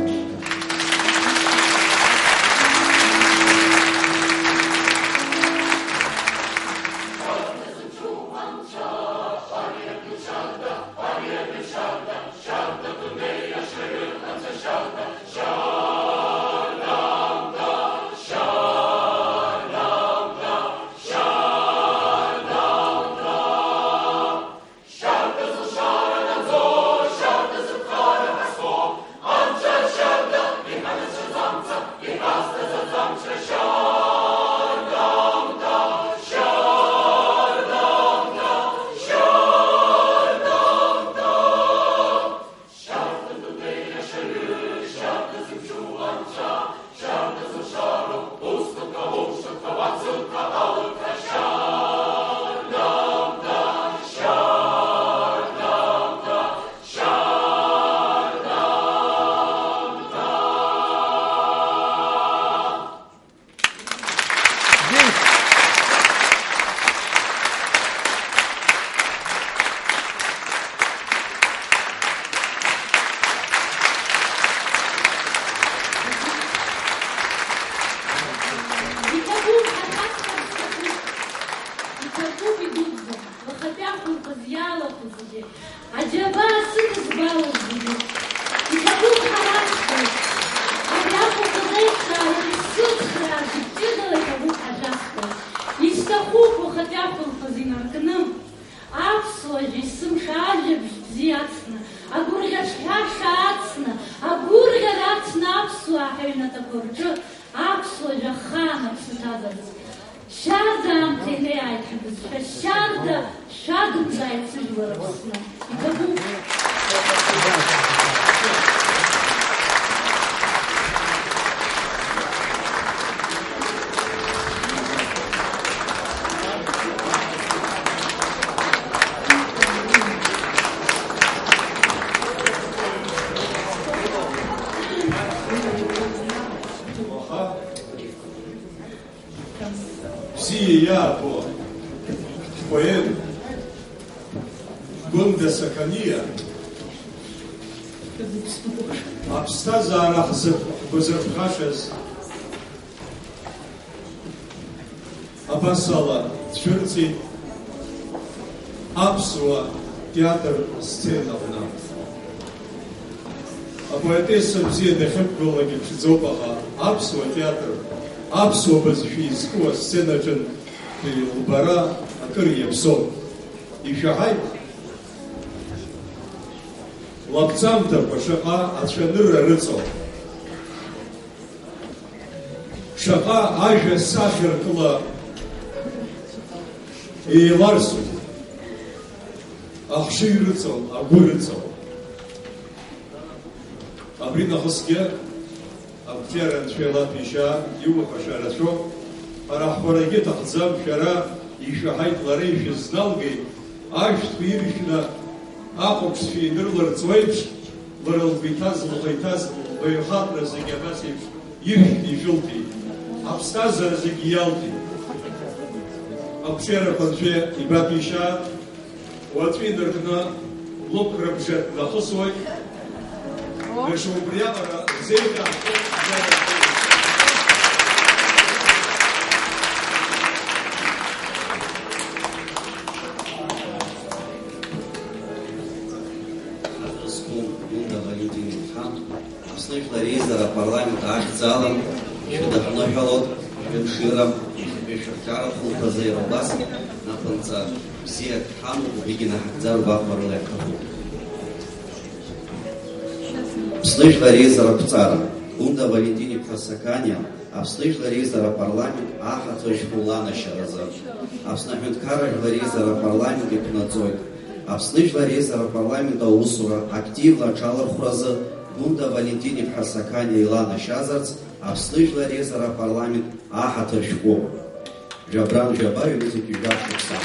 Иҭабуп, ҳаҭаххар сҭахуп. Иҭабуп, идуӡӡа, уахатәи ахәылԥаз иалахәу зегьы. Аџьабаа сыдызбалаз зегьы иҭабуп ҳәа расҳәоит. Ари ахәылԥаз аиҿкаара, сыцхраа зегь ҷыдала иҭабуп ҳәа шәасҳәоит. Исҭахуп уахатәи ахәылԥаз инаркны, аԥсуа жәа есымша ажәабжь бзиа ацны, агәырӷьаҿҳәаша ацны, агәырӷьара ацны аԥсуаа ҳаҩнаҭақәа рҿы аԥсуа жәа ахаан аԥсы ҭазарц. Шьарда аамҭа инеиааит ҳбызшәа, шьарда шәадымзааит сыжәлар Аԥсны. Иҭабуп. Ниа, аԥсҭазаара ҳзырхәашаз абасала цәырҵит аԥсуа театр асценаҟны. Апоетесса бзиа дахьықәгылак иԥшӡоуп, аха аԥсуа театр, аԥсуа бызшәа изку асценаҿынтәи лбара акыр иаԥсоуп. Ишәаҳаит, лаԥҵамҭақәа шаҟа ацәанырра рыҵоу, шаҟа ажәа сахьаркыла еиларсу, ахшыҩ рыҵоу, агәы рыҵоу. Абри нахысгьы Ақәҿиара анцәа илаҭәеишьа, иуҳәаша рацәоуп. Ҳара ҳҳәарагьы аҭахӡам, шәара ишәаҳаит, лара ишәызналгеит, ашәҭқәа иршәны, ахәаԥшцәа инырларҵо еиԥш, лара лгәы иҭаз, лхы иҭаз, лбаҩхатәра зегьы абас еиԥш иршәны ижәылҭеит. Аԥсҭазаара зегьы иалҭеит. Ақәҿиарақәа анцәа ибаҭәеишьа. Уаҵәы инаркны лықәрабжа днахысуеит. Даҽа убриаҟара зеиҭаҳҵо. Адресқәа Гәында Валентин-иԥҳа. Аԥсны Жәлар Реизара апарламент ахьӡала шәыдаҳныҳәалоит, шәымшира, шәышәҟәқәа рхылԥазы иара убас напынҵа бзиак ҳамоуп, убригьы наҳагӡар гәахәарыла иаҳҭахуп. Аԥсны Жәлар Реизара ақәҵара, Гәында Валентин-иԥҳа Сақаниа, Аԥсны Жәлар Реизара апарламент аҳаҭыр шәҟәы ланашьаразы, Аԥсны Аҳәынҭқарра Жәлар Реизара апарламент иқәнаҵоит. Аԥсны Жәлар Реизара апарламент аусура активла аҽалархәразы Гәында Валентин-иԥҳа Сақаниа иланашьазарц Аԥсны Жәлар Реизара апарламент аҳаҭыр шәҟәы. Жәабран жәаба, ҩнызқь жәаф шықәса.